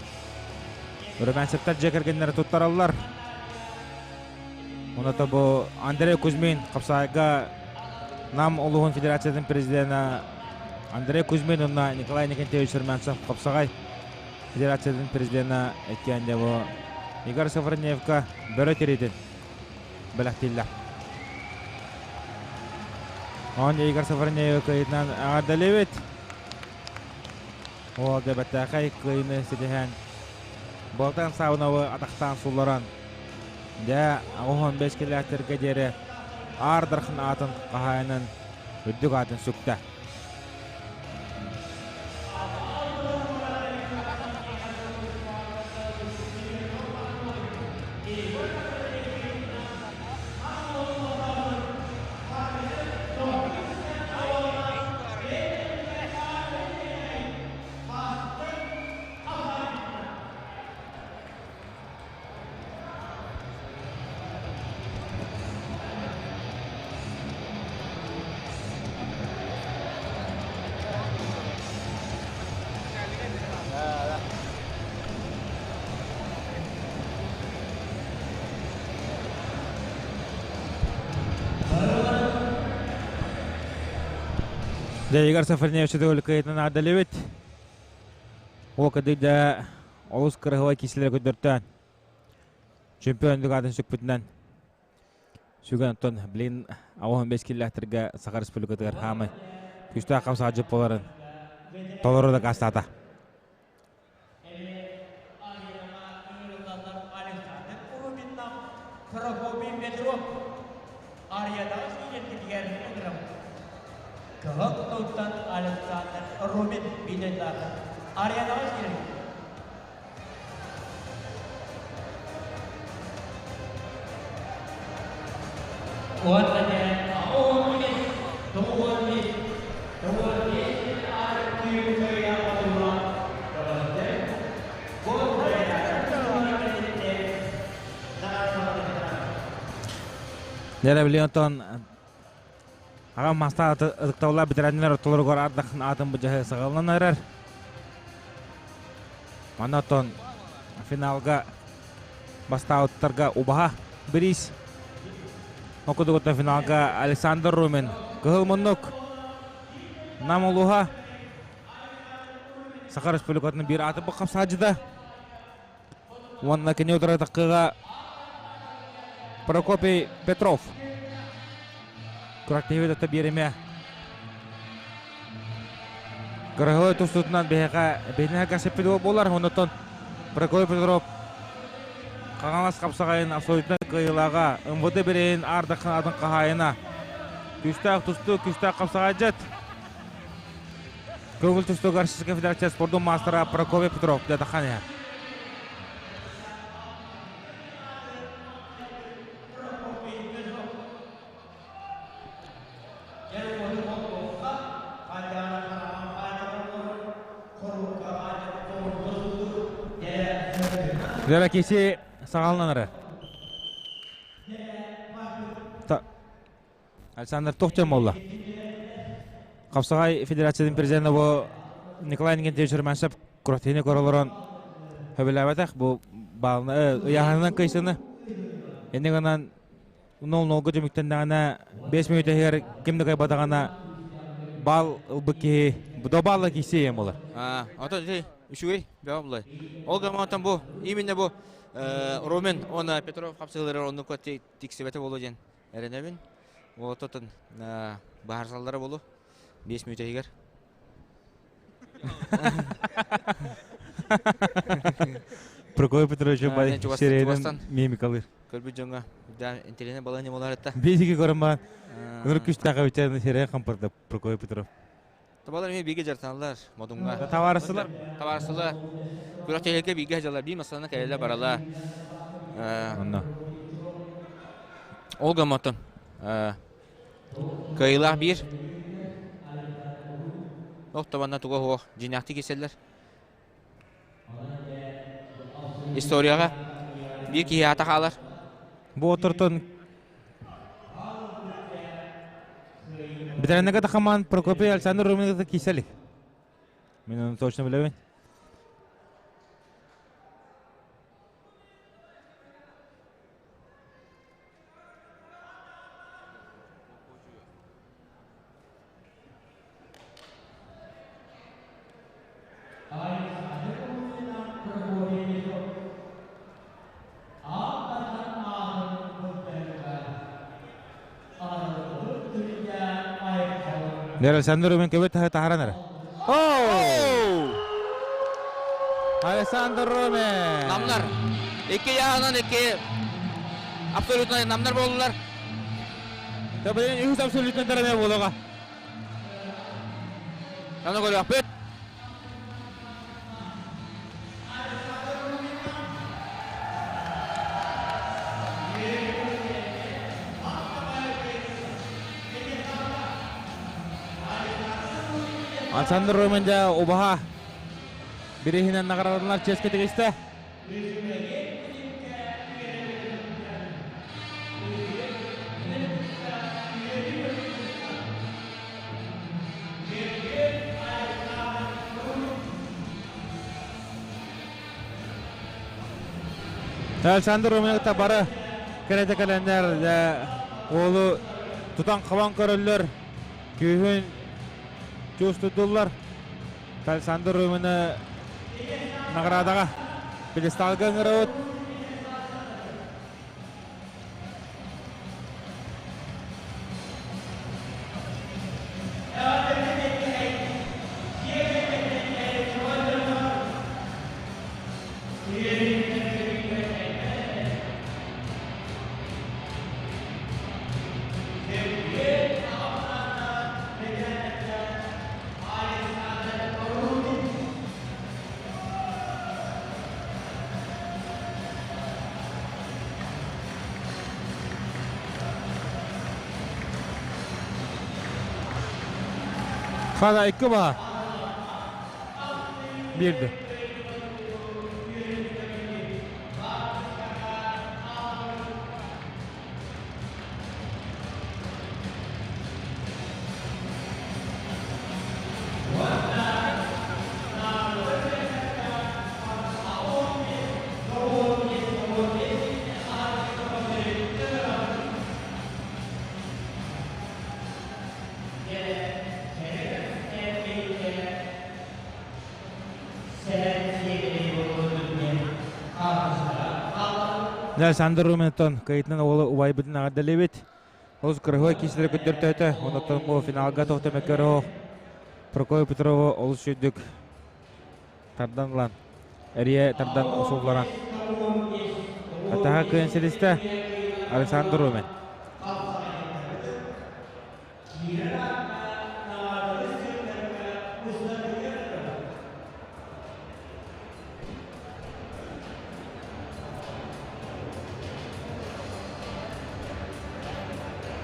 Румянцевтар дьиэ кэргэннэрэ туттараллар. Онно бу Андрей Кузьмин хапсаайга Нам улууһун федерациятын президенэ Андрей Кузьмин уонна Николай Никитевич Румянцев хапсаҕай федерациятын президенэ иккиэн дьэ бу Игорь Сафроневка бөрө тириитин бэлэхтииллэр. Он Игорь Сафронеевы кыайыытынан эҕэрдэлиибит. Ол дьэ кыайыыны ситиһэн Болтан Сауновы атахтаан сулларан дьэ 15 километрга диэри Аар Дархан аатын хаһаайынын үрдүк аатын сүктэ. Дьэ, Игорь Сафарнеевич төгүл кыайытынан Ол кырдьык да олус кыраһыабай киисэлэри көрдөртөөн чемпиондук аатын сүкпүтүнэн сүгэн оттон блин 85 киллэхтэргэ Саха Республикатыгар хаамай күүстээх хамсааччы буоларын толору дакаастаата.
Прокопий Петров Арыйадаҕас ийэтигэр ыҥырабыт. Кыһыл тылтан Александр Рубин биидэллаата. Арыйадаҕас киирэн. Уонна 85, 95, 95
Дьэ, билигин оттон аҕам мастаах ытыктабыллаах бэтэрээннэр ортолоругар ардахын аатын быдьаһы саҕаланан эрэр. Манна оттон финалга бастаабыттарга убаһа бириис. Ол курдук оттон финалга Александр Румин кыһыл муннук Нам улууһа Саха Республикатын биир ааты хапсаадьыта уонна кини утары таккыга Прокопий Петров күрэхтэһиибит ата биэримэ Кыраһылай тустуутунан биһиэхэ биһиэхэ кэсиппит буолар. Оннуттан Прокопий Петров Хаҥалас хапсаҕайын абсолютнай кыайыылааҕа МВД бирииһин Ардаххан атын хаһаайына күүстээх тустуу, күүстээх хапсаҕайдьыт Көҥүл тустууга Российскай Федерация спордун маастара Прокопий Петров дьатахан иһэр. Дьэ, киси саҕаланан эрэ. Александр туох диэн буолла? Хапсаҕай федерациятын президенэ бу Николай Иннокентьевич Романцев күрэхтэһиини көрө олорон сөбүлээбэтэх бу баалына ыйааһынынан кыйсыны. Инньэ гынан 0-0-га түмүктэннэҕинэ 5 мүнүүтэ иһигэр ким да кыайбатаҕына баал ылбыт киһи добаалла киирсиэ диэн буолар.
Ото үчүгэй бөҕө булай. Ол гынан бу именно бу. Румен уонна Петров хапсыһыылары оннукка тиксибэтэ буолуо диэн эрэнэбин. Уолаттан баһарсаллара буолуо. 5 мүнүүтэ иһигэр.
Прокопий Петрович бай сирэйинэн мимикалыыр.
Көрбүт дьоҥҥо интэриэһинэй балаһыанньа буолар этэ.
Биһиги көрөн баран ынырык күстээх эбитэ сирэйин хампырда Прокопий Петров.
Табалар эмиэ бииргэ дьарыктаналлар Модуҥҥа.
Табаарыстылар.
Табаарыстылар. Күрэхтэһиигэ бииргэ сылдьаллар. Биир массыынаны кэлэллэр баралар.
Онно.
Ол гымматын. Кыайыылаах биир. Охтобанна туга суох дьиҥнээхтик киирсэллэр. Историяҕа биир киһи аата хаалар.
Бу отортон Битэрэннэгэ тахамаан Прокопий Александр Руминович киирсэлик. Мин ону точно билэбин. Александр Рубин көбөт таһаран эрэ.
Оу!
Александр Рубин!
Намнар. Икки яғынан икки абсолютно намнар болдулар.
Табылын үһүс абсолютно дәрәме болуға.
Аны көрүөхпүт.
Александр Румин дьэ убаһа бирииһинэн наҕараадаланар чиэскэ тигистэ. Александр Румин кытта бары кэрэтэ кэлэннэр уолу тутан-хабан көрөллөр, күүһүн чувствуйдуллар. Александр Румины наградаҕа пьедесталга ыҥырабыт. Хада икки баһа. Бирди. Александр Руминтон кыйтынан уолу убайбытын аҕардалыбыт. Олус кырыһыа киисэлэри көрдөртөөтө. Онтон бу финалга тохтомөккөрө Прокопий Петрову олус сүрдүк тардан ылан, эрийэ тардан усулларан. Атаха кыайан силистэ Александр Румин.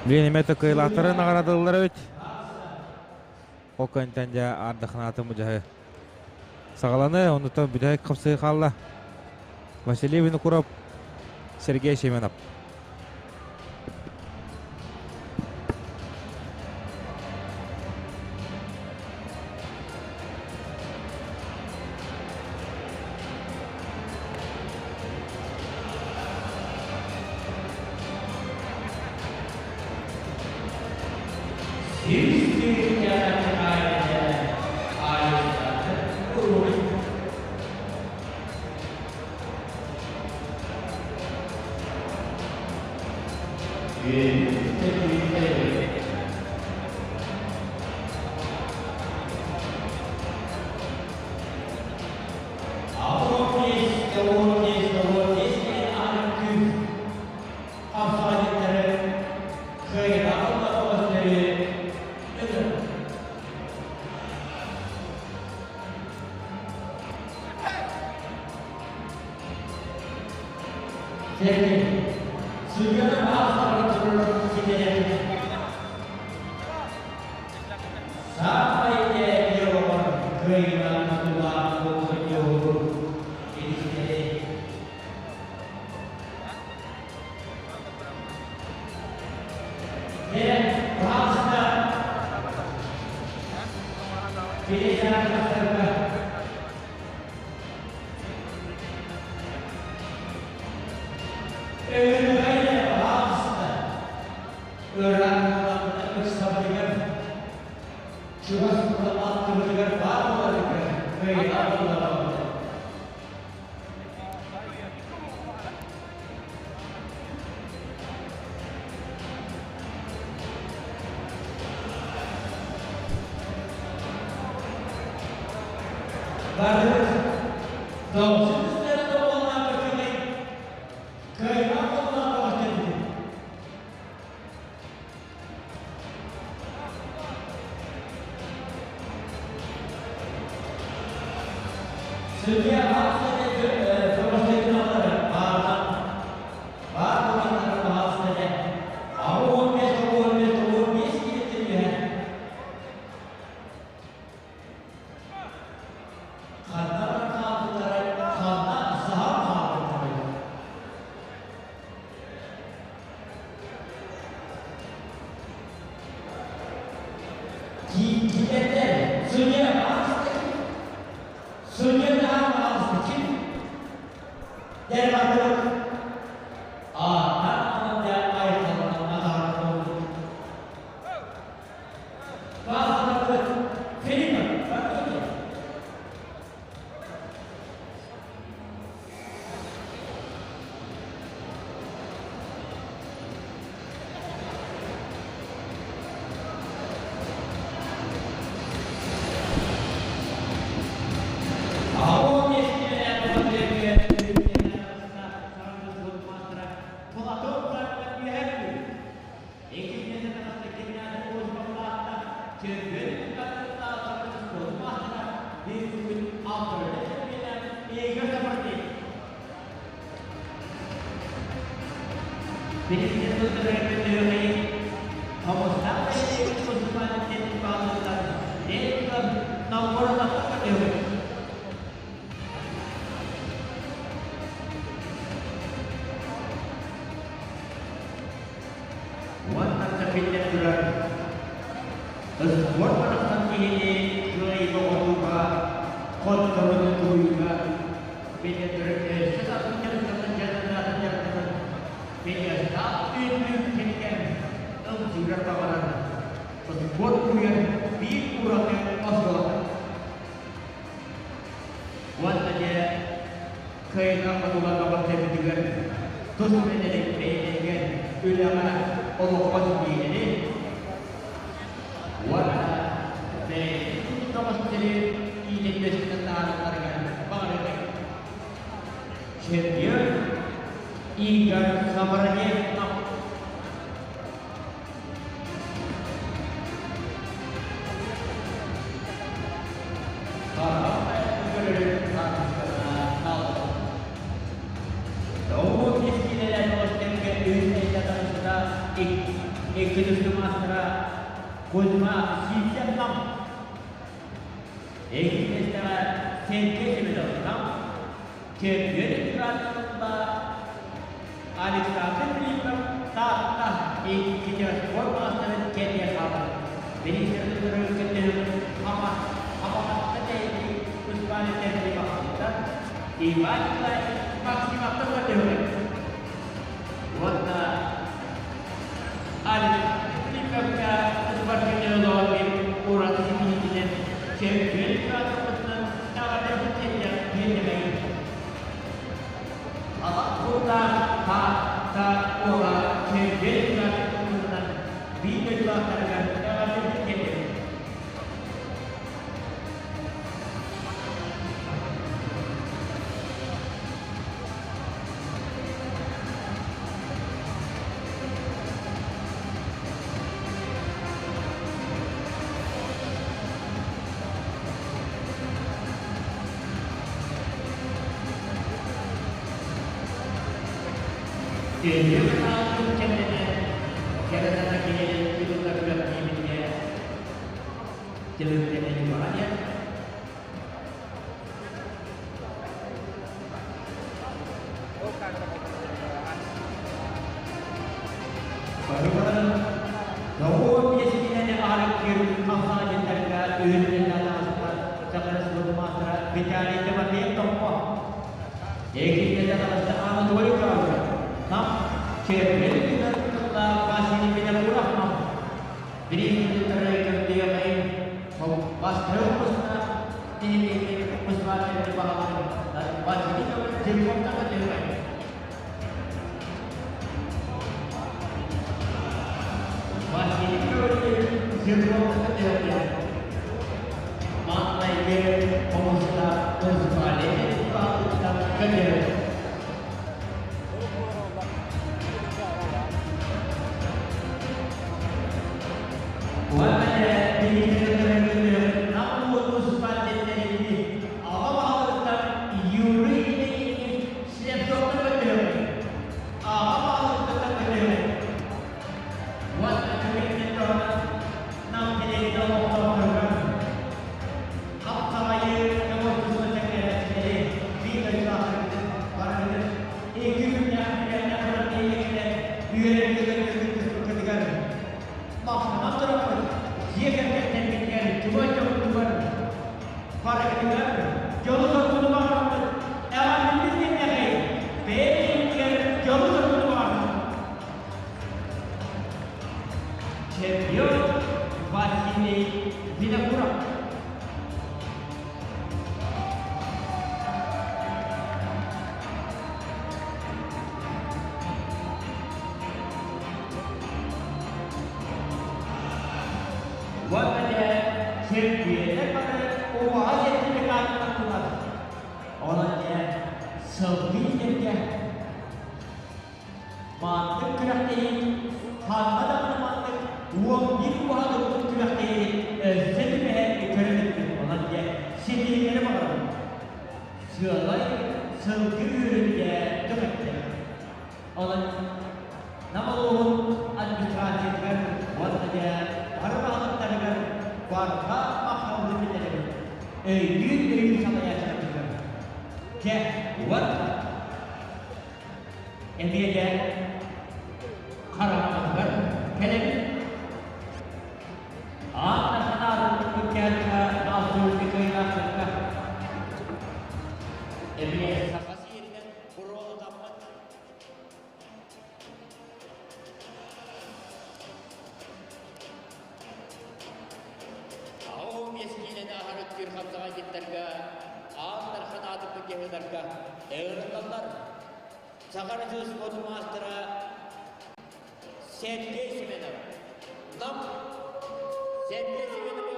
Билин эмиэ кыайыылаахтары наҕараадалыыллар эбит. Ол кэнниттэн дьэ ардахнаатын бу саҕаланы, оннуттан бүтэһик хапсыы хаалла. Василий Винокуров, Сергей Семенов.
дойдулаахтарыгар эҕэрдэтин тиэрдэбит. Үтүө санаатын кэмнэнэн, кэрэ сана киһи ыытыллар күрэхтэһиибитигэр түмүктэнэн диэн Барыбарын норуот пьесэтинэн аарыктыыр хамсаанньыттарга үһүнүнэн таҕыста Саха маастара Виталий Тимофеев Томпо. Экиннэтэ таҕыста Анатолий Кравцев. Нам Червен тыллаах Василий Винокуров нам. Бириинтары көрдүөҕэйин бастыры укусна тиһилиги укусвателли баҕаларын Василий Зерков көтүөҕэй. Василий Зерков көтүөҕэй. Маҥнайгы хомуста муниципалитет көтүөҕэй. Уонна биһиги Нам муниципалитеттэрин аҕа баһылыктар Юрий Ильич Слепцовка көтүөҕэй. Аҕа баһылыктар көтүөҕэй. Уонна түгэннэн туһанан Нам кэлиэйдэ олохтоохторугар хапсаҕайы көмөлөһө сэҥээрээччилэри биир дойдулаахтарбытын барыгытын икки күннээх күрэхтэн туран тиийэ үөрэн-көтөн кыттыспыккытыгар махтанан тураппыт дьиэ кэргэттэргитигэр чугас дьоммутугар барыгытыгар дьолу-соргуну баҕарабыт эҕэрдэлиир диэннэҕи бэйэ-бэйэбитигэр дьолу-соргуну баҕарабыт Чемпион Василий Винокуров. Уонна дьэ чемпионнар бары убаҕас сертификаттаннылар. Онон дьэ сылгы иитэргэ Маннык күрэхтэһии ханна даҕаны маннык 11 убаһа турбут күрэхтэһиини өссө түбэһэн көрө иликпин. Онон дьэ ситиһиилэри баҕарабын. Сыалай сылгы үөрүн дьэ түһэттэ. Онон Нам улууһун администрациятыгар уонна дьэ бары баһылыктарыгар барҕа махталбын биллэрэбин. Өйдүүр өйүүр салайааччыларбытыгар. Дьэ, уонна Эмиэ хараҥатыгар кэлэбит. Аан санаатын иккиһэ алтыһыыны кыайдаахтарга эмиэ саха сиэринэн буруолатаммыт Аҕа миэстиинэни аһары үктүүр хапсаҕайдьыттарга Аан Дархан аатыппыт киһилэргэ ыҥырыллаллар. Саха спорт маастара Сергей Семенов. Нам Сергей Семенов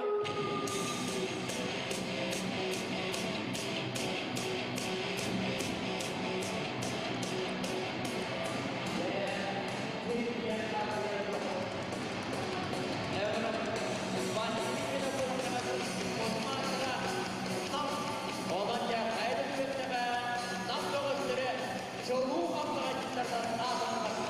Чулуу хапсаҕайдьыттартан аатыраллар.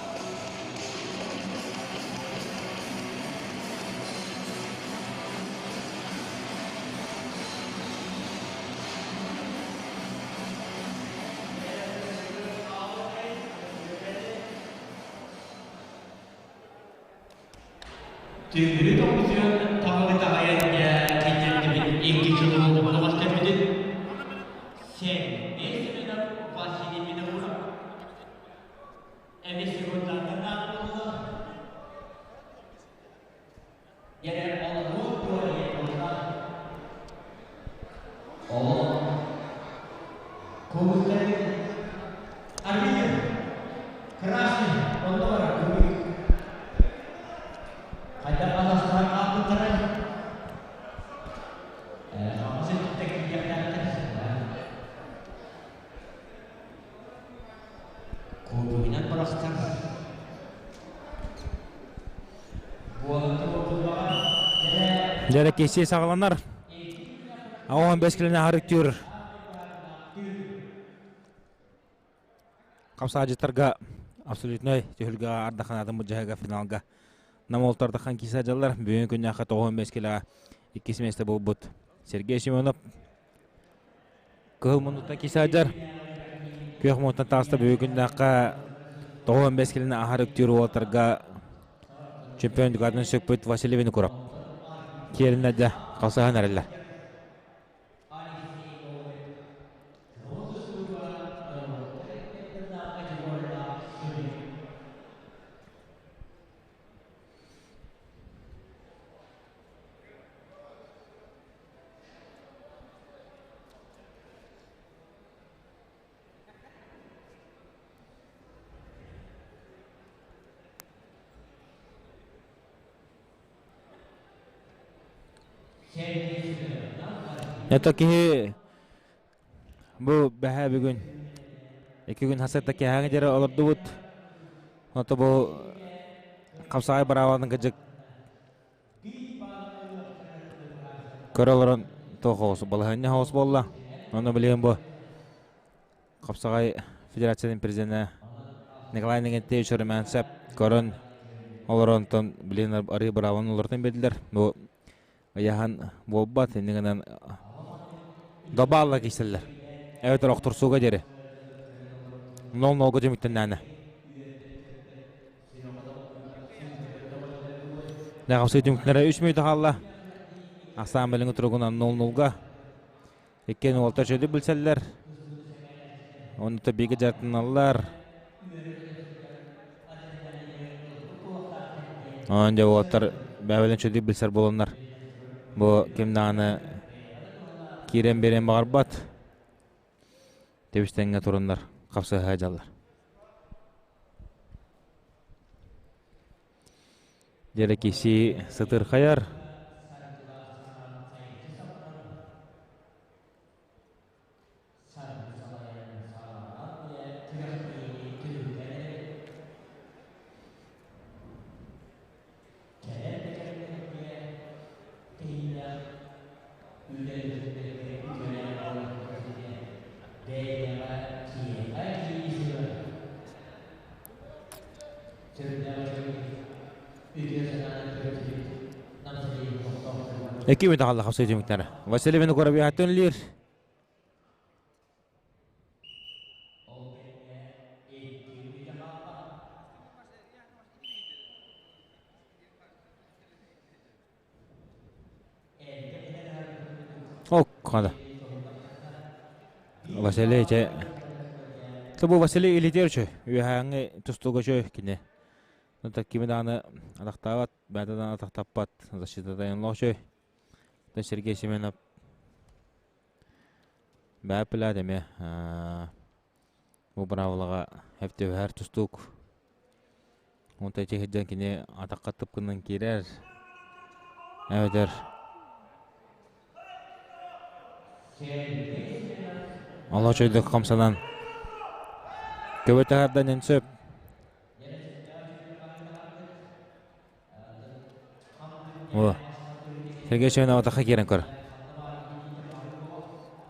Түҥүрү тоҕусуйан таҥары таһайан дьэ киллэрдибит икки чулуу бөҕөстөрбүтүн Сергей Семенов, Василий Винокуров. Эмис секунданнар наада буолла. Дьэ олоруу туорайа буолла. Ол кубуктары арбитр красный онно барар кубик. Хайдах
Дьэ киһи саҕаланар. 15 килини аһар үктүүр. Хапсаадьыттарга абсолютнай түһүлгэ ардаханаатын быдьаһыга финалга Намолтардахан киса дьаллар бүгүн күннээххэ 95 килоҕа иккис миэстэ буолбут Сергей Семенов кыһыл муннуктан киса дьар күөх муннуктан таҕыста бүгүн күннээххэ 95 килини аһар үктүүр уолаттарга чемпион дукатын сөкпүт Василий Винокуров киэринэ дьэ халсаһан эрэллэр. Это киһи бу бэһээ бүгүн икки күн хасыта киэһээҥи диэри олордубут. Ото бу хапсаҕай быраабатын кыдьык көрө олорон туох оҕус балаһыанньа оҕус буолла. Онно билигин бу Хапсаҕай Федерациятын президенэ Николай Иннокентьевич Румянцев көрөн олоронтон билигин арыы быраабын олортон биэрдилэр. Бу ыйаһан буолбат, иннигинэн гынан добаалла киирсэллэр. Эбэтэр охторсууга диэри. Нол-нолго түмүктэннээнэ. Хапсыы түмүктэнэрэ үс мүнүүтэ хаалла. Ахсаан билиҥҥи туругунан 0-0-га. Иккиэн уолаттар үчүгэйдик билсэллэр. Онно бииргэ дьарыктаналлар. Онон дьэ уолаттар бэйэлэрин үчүгэйдик билсэр буоланнар бу ким даҕаны киирэн биэриэн баҕарбат. Тэбис-тэҥҥэ тураннар хапсыһа сылдьаллар. Диэри киси сытырхайар. Икки мүнүүтэ хаалла хапсыы түмүктэрэ. Василий Винокуров үөһэттэн үлэлиир. Ок, хада. Василий чэ бу Василий Ильич үөһээҥҥи тустууга чөй кини. Кими даҕаны атахтаабат, бэйэтэ даҕаны атахтаппат, защитата лоочой. Сергей Семенов бэйэ эмиэ бу быраабылаҕа эптиэһэр тустуук. Онтон ити сылдьан кини атахха тыпкынан киирэр. Эбэтэр олочойдук хамсанан көбө таһардан сөп. О, Сергей Семенов атахха киирэн көр.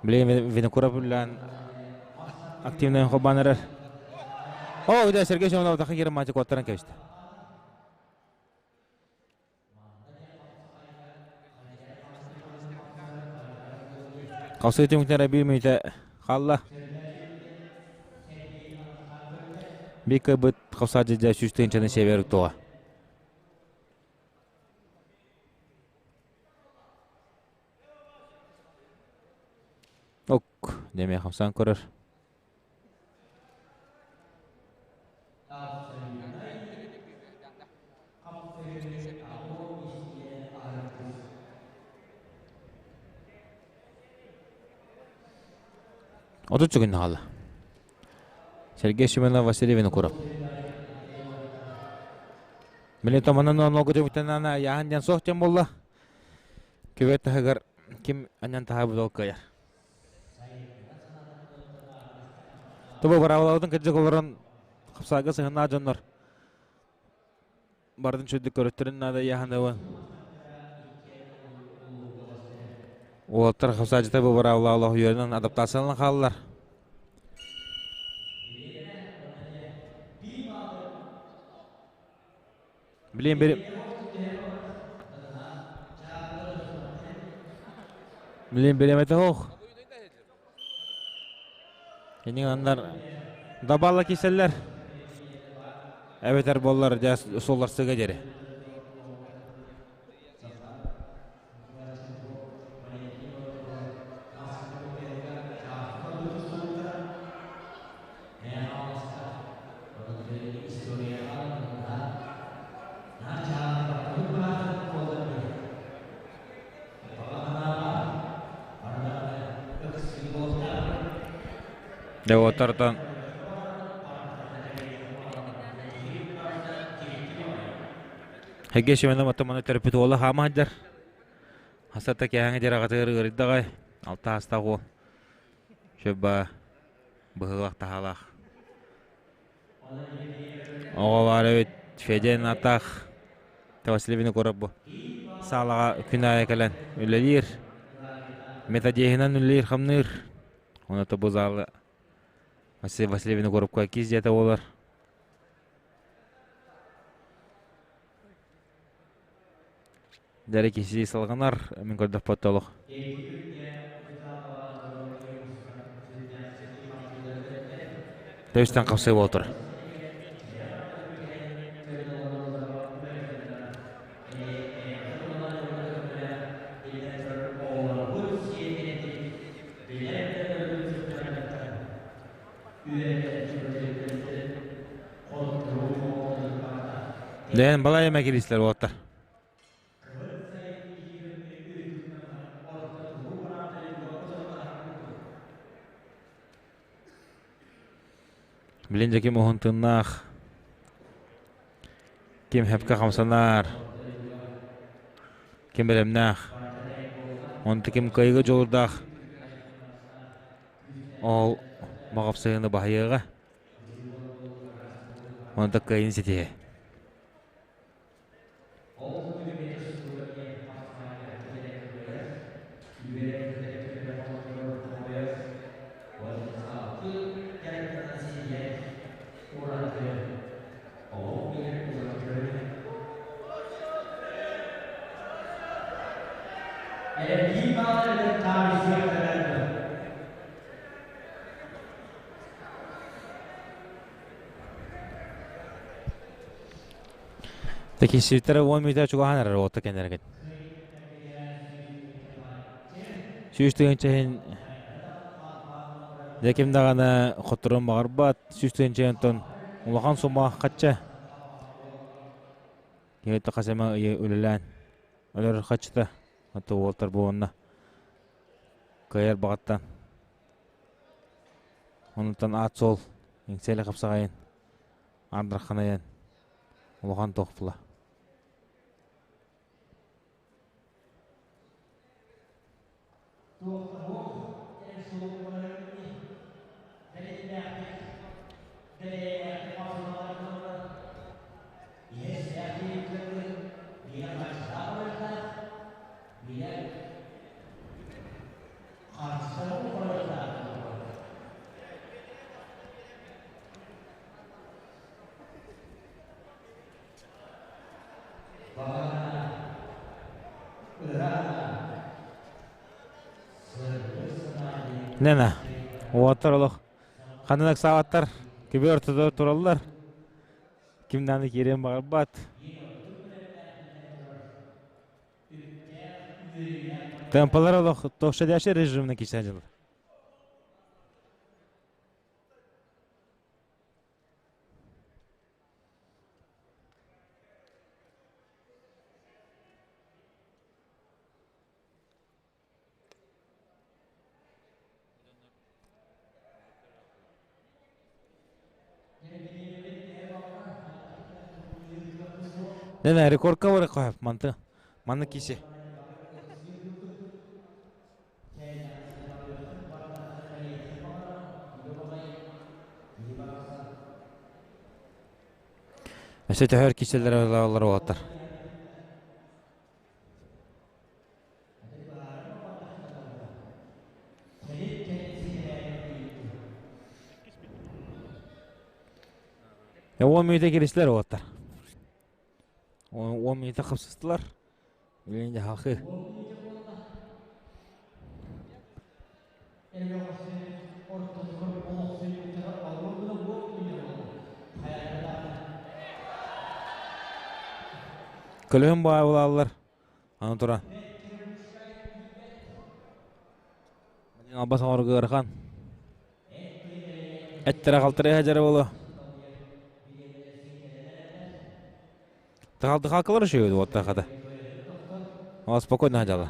Билигин Винокуров үллээн активнай холбоон эрэр. О, да, Сергей Семенов атахха киирэн матчы куоттаран кэбистэ. Хасыы түмүктэрэ биир мүнүүтэ хаалла. Биир кыайбыт хапсаа дьэ 100 тыһыынчаны сиэбэр туоҕа. Ок, дэмиэ хамсаан көрөр. 30 күн хаалла. Сергей Семенов Василий Винокуров. Мили томанан онолго түбүтэнана яхан диэн суох диэн буолла. Күбэт таһыгар ким анньан таһаабыт ол кыайар. Тобо быраабылабытын кырдьык олорон хапсаага сыһыннаах дьоннор бардын чөйдүк көрөттөрүн наада яханабын. Уолаттар хапсааччыта бу быраабылаах үөрэнэн адаптацияланан хааллар. Билиэн бери Билиэн бириэмэтэ суох. Кини аннар дабаала киселлер. Эбэтэр боллар дьэ суолларсыга диэри. Дьэ уоттартан Хэгге Семенов оттомону төрөппүт уола хаама сылдьар. Хасата кээһэҥи дьэр аҕатыгар ыарыйдаҕай. Алта аастаах уол. Шөбба быһыылаах таһаалаах. Оҕо баар эбит Федя атаах Васильевны курап бу. Саалаҕа күн аайы кэлэн үлэлиир. Методиһынан үлэлиир-хамныыр. Оны бу залы Василий Васильевны Коробка киис дьиэтэ буолар. Дьэ киһи салҕанар, мин көрдөхпөт олох. Тэбистэн хапсыы буолтур. Дээн балай эмэ киристилэр уолаттар. Билин дьэ ким уһун тыыннаах, ким хэпкэ хамсанар, ким бэлэмнээх, онто ким кыайыыга дьулуурдаах Ол маҕапсыһыны баһыйыаҕа. Онто кыайын ситиһэ. Текиситтэрэ 10 мүтэ чугаһаан эрэр уотта кэннэргит. 100 тыһыынча иһин дьэ ким даҕаны хотторун баҕарбат 100 тыһыынча онтон улахан сумма хачча киһи хас эмэ ыйы үлэлээн өлөр хаччыта Ото уолтар буолунна кыайар баҕаттан онтон аат суол иҥсэлэ хапсаҕайын аардарханайан улахан туохпула Нена, уолаттар олох ханан ыксаабаттар, күбү ортотугар тураллар. Ким даҕаны киириэн баҕарбат. Темпалар олох тохшадящий режимна киирсэн дьылы. Не, рекордка бар қойып, манты. Манны кисе. Өссө төһөр киселер олар уолаттар. 10 мүнүүтэ киристилэр уолаттар. 10 мүнүүтэ хапсыстылар. Билигин дьаһалхы. Көлөһүн баайылааллар. Аны туран. Албас оҥорго ыарахан. Эттэрэ халтарыһа дьара буолуо. Тахалдыхалкалар үчүгэй уоттар хата. Ол спокойно дьала.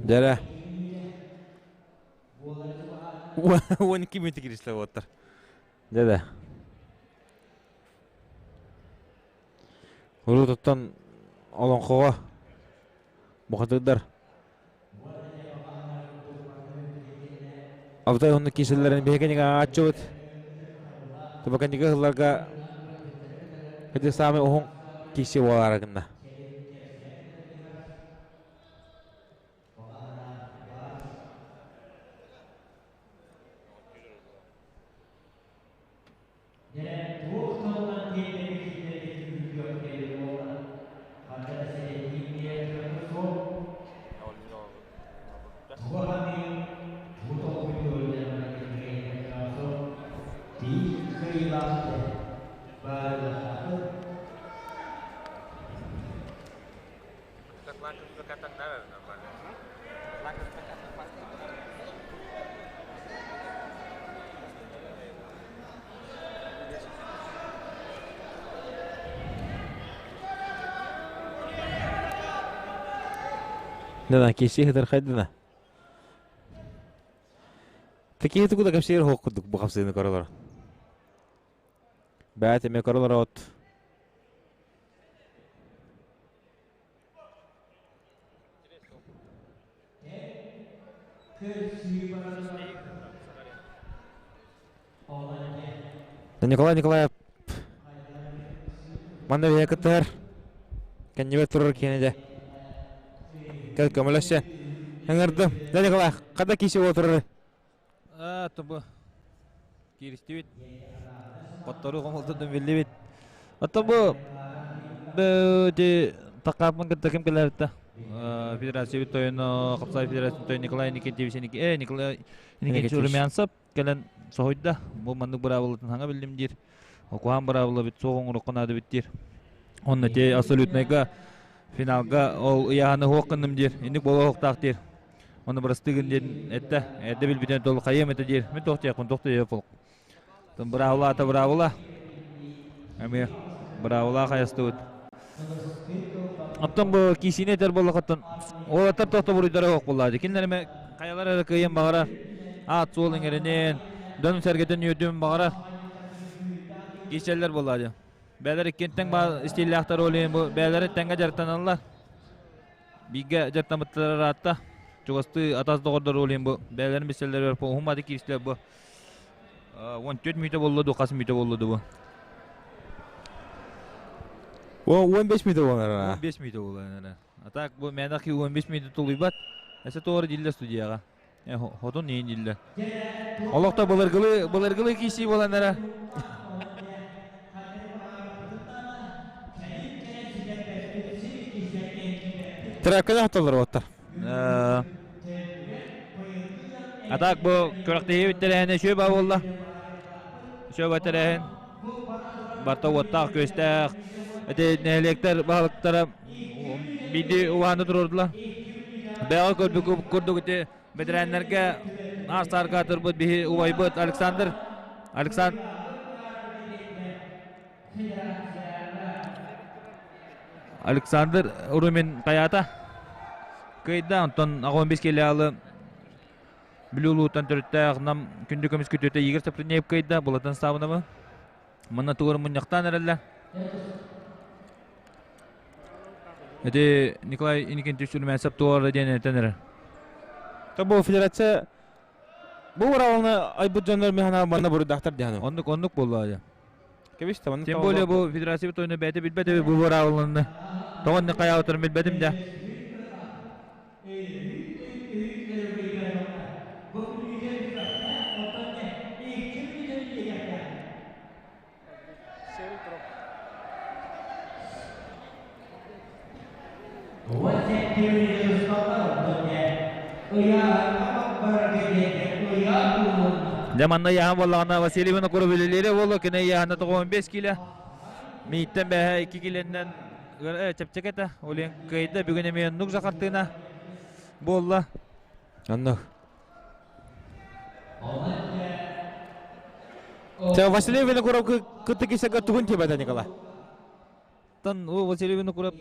Дьэрэ. 12 мүнүүтэ киристэ уоттар. Дьэ Урутуттан олоҥхоҕо бухатыырдар Алтай уонна киирсэллэрин биһиги ааччыбыт. Тубаканньыгы ыһылларга ити саамай уһун киирсии буолаары гынна. Да, киси хытырхайдына. Такие тугу да кэпсиир хоқ курдук бу хапсыыны көрөлөр. Бэт эме көрөлөр от. Николай Николаев манна биһиэхэ кыттыһар кэннибэр турар киэнэ дьэ кэл көмөлөссе ыҥырдым дьэ Николай хата киси буола турар
Аа, тобу кииристибит. Хотторуу хомолтотун биллибит. Оттон бу ити такааппын кытта ким кэлээбитэ? Федерация тойоно, Хапсай Федерация тойоно Николай Никитьевич Николай Никитич Румянцев кэлэн соһуйда. Бу маннык быраабылатын хаҥа биллим диир. Окуһаан быраабыла бит суох оҥоруохха наада бит диир. Онно те абсолютнайга финалга ол ыйааһыны хуох гынным диир. Инник буолуохтаах диир. Оны бырастыгын диэн этте. Эрдэ билбитин тол хайыам этэ диир. Мин туох диэхпин туох диэхпин полк. Быраабыла ата быраабыла. Эмиэ быраабыла хайастыбыт. Оттон бу киисини этэр буоллахыттан уолаттар тохто буруйдара суох буоллаады. Кинилэр эмэ хайалар эрэ кыайан баҕарар. Аат суол иҥэринин, дьон сэргэтин үөрдүөн баҕарар. Киисэллэр буоллаады. Бээлэр иккинтэн баа стиллээхтэр ол бу бээлэри тэҥҥэ дьарыктаналлар. Бииргэ дьарыктаммыттара ыраатта. Чугастыы атас доҕордор ол бу бээлэрин билсэллэр уһумматы киирсилэр бу 14 мүнүүтэ буолла дуу, хас мүнүүтэ буолла дуу бу?
15 мүнүүтэ буолар.
15 мүнүүтэ буолар. А так бу мээнэ 15 мүнүүтэ тулуйбат. Эсэ туора диллер студияға. Хотун иин диллер.
Олохто былыргылы былыргылы киси болан эрэ. Тракка хаталар оттар.
А так бу күрэхтэһии бүттэрэһинэ үчүгэй баа буолла. Үчүгэй баа Барта уоттаах, күөстээх. Ити нэһилиэктэр баһылыктара биирдии улааны туруордулар. Бэҕэ көрбүт курдук ити бэтэрээннэргэ аар-саарга турбут биһи убайбыт Александр Александр Александр Румин хайаата кыайда, онтон 15 килиалы Бүлүү улууттан төрүттээх Нам күндү көмүс күтүөтэ Игорь Сапрынеев кыайда, Булатын Саабынабы. Манна тугар мунньахтаан эрэллэр. Ити Николай Иннокентьевич Румянцев туора диэн этэн эрэр.
Бу федерация бу быраабыланы айбыт дьоннор механа манна буруйдаахтар диэн.
Оннук оннук буолла дьэ.
Кэбис та
Тем более бу федерация тойону бэйэтэ билбэт эбит бу быраабыланы. Тоҕо инник хайаабыттарын билбэтим дьэ. Дьэ манна ыйааһын буоллаҕына Василий Винокуров үлэлиирэ буолуо, кини ыйааһына 95 киилэ. Мииттэн бэһэ 2 киилэннэн чэпчэки этэ. Ол иһин кыайда. Бүгүн эмиэ оннук хартыына буолла.
Оннук. Ча Василий Винокуров кытты кисеге тугун тибата Николай?
Тан о Василий Винокуров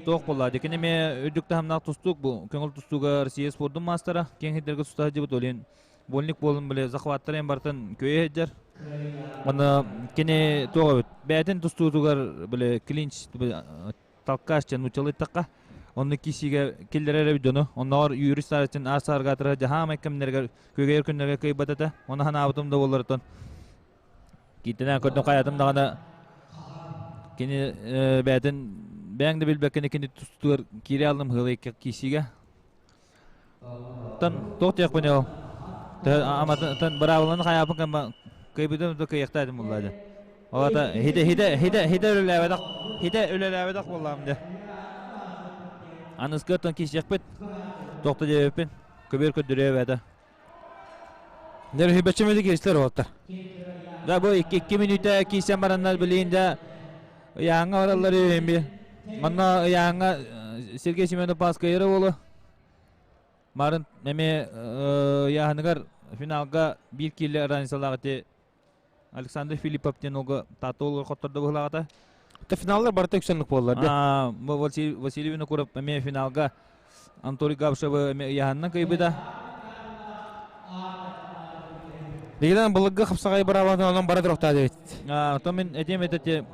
туох буолла? Дикини эме үрдүк таһымнаах тустуук бу көҥүл тустууга Россия спордун маастара киэҥ сирдэргэ туста сылдьыбыт олин вольник буолун биле захваттарын бартын көйө сылдьар. Аны кини туох эбит бэйэтин тустуутугар биле клинч толкач диэн нууччалыйтахха онно киисиигэ киллэрэр эбит дьону оннооҕор Юрий Старостин аас сааргаатыра дьаһаамай кэмнэригэр күөгэйэр күннэргэ кыайбат этэ ону санаабытым да буолларыттан кииртэнэн көрдүм хайатым даҕаны кини бэйэтин бэйэҥ да билбэккин кини тустугар киирэ аллым ыһыалай киисиигэ Тан туох диэхпиний ол аматын быраабыланы хайаапын кэмма кыайбытым да кыайыахтаа этим булла дьэ. Ол ата хите хите хите хите үлэлээбэтэх хите үлэлээбэтэх буоллаҕым дьэ. Аныскы оттон киисиэхпит туох да диэбиппин көбүөр көрдөрүө эбэтэ.
Дэр хибэччимэди киристер уолаттар.
Да бу 2 мүнүүтэ киирсэн бараннар билигин да ыйааҥҥа бараллар үһүн Манна ыйааҥҥа Сергей Семенов Паскайыры уолу Марын эмиэ ыйааһыныгар финалга биир киилэ разницалаах ити Александр Филиппов диэн уолга Таатта уолугар хоттордо быһылаҕата.
Финаллар барыта үксэнник буоллар.
Бу Василий Винокуров эмиэ финалга Анатолий Габышевы эмиэ ыйааһынынан кыайбыта.
Дегенен былыргы хапсаҕай быраабатын онон бара туруохтаах эбит.
Оттон мин этиэм этэ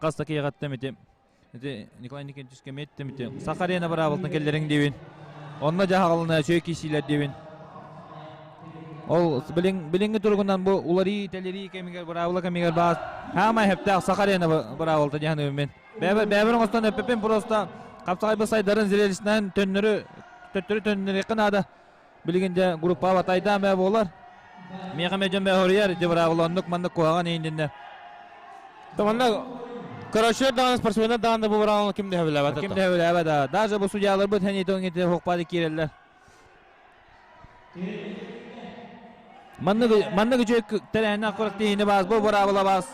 хас да киһиэхэттэн ити ити Николай Никитич кэмиэттим ити Саха арена быраабылтан кэллэриҥ диэбин. Онно дьаһаҕалына үчүгэй киирсиилэр диэбин. Ол билиҥҥи туругунан бу уларыы тэлэрии кэмигэр быраабыла кэмигэр баас хаамай хэптээх Саха арена быраабылта диэн мин. Бэбэр бэбэр оҥостон эппиппин просто хапсаҕайбы сайдарын зрелищнайын төннөрү төттөрү төннөрүөххэ наада. Билигин дьэ группа батайдаан бээ буолар. Миэхэ мэдьэн бээ хоруйар ити быраабыла оннук маннык куһаҕан ииндиннэ.
Манна короче даҕаны спортсменнар даҕаны бу быраабыланы ким да сөбүлээбэт.
Ким да сөбүлээбэт да. Даже бу судьяларбыт хэнитон ити хохпаады киирэллэр. Маннык маннык үчүгэй тэрээһиннээх курак тиһини баас бу быраабыла баас.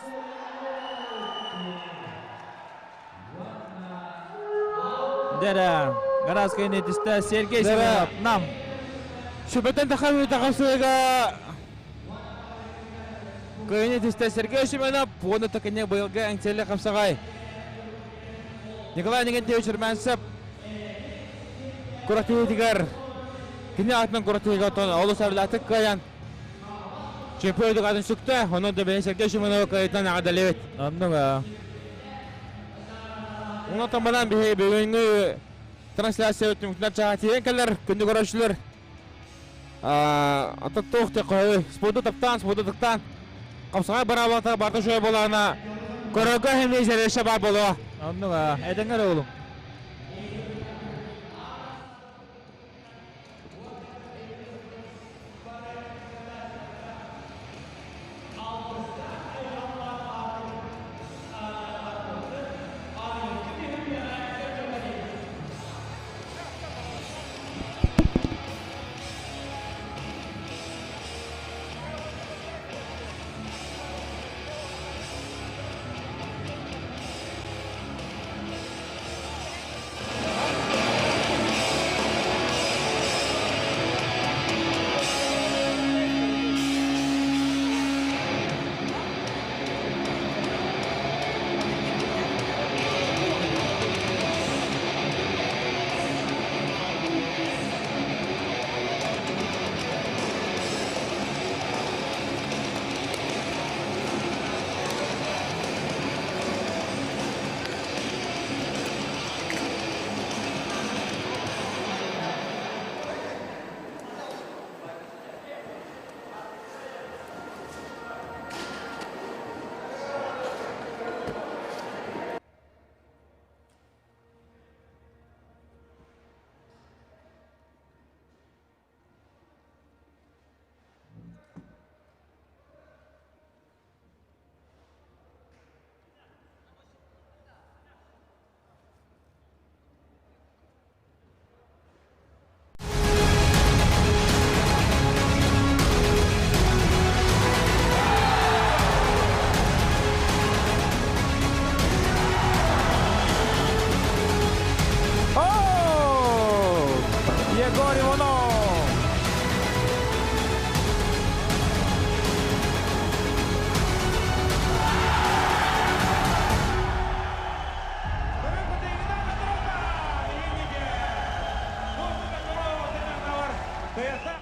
Дэрэ, Гараска нетисте Сергей Семенов нам.
Сүбэтэн тахамы тахасыга Кыйыны тисте Сергей Семенов уонна такыне быйылгы эҥсиэли хапсаҕай. Николай Никитич Румянцев куратыытыгар кини аатынан куратыыга отон олус арылаатык кыайан чемпион атын сүктэ, онон да бэйэ Сергей Шимонова кыайытынан аҕадалыбыт.
Оннуга.
Онон банан биһи бүгүҥҥү трансляция түмүктүнэр чаҕа тиийэн кэлэр күндү көрөөччүлэр ата туох те спорду таптаан, спорду тыктаан қапсаҕай бараабата барта шөй болаана көрөргө хэмиэ зрелище бар болуо.
Оннуга, этэҥҥэ эрэ буолуҥ.
Кыйата!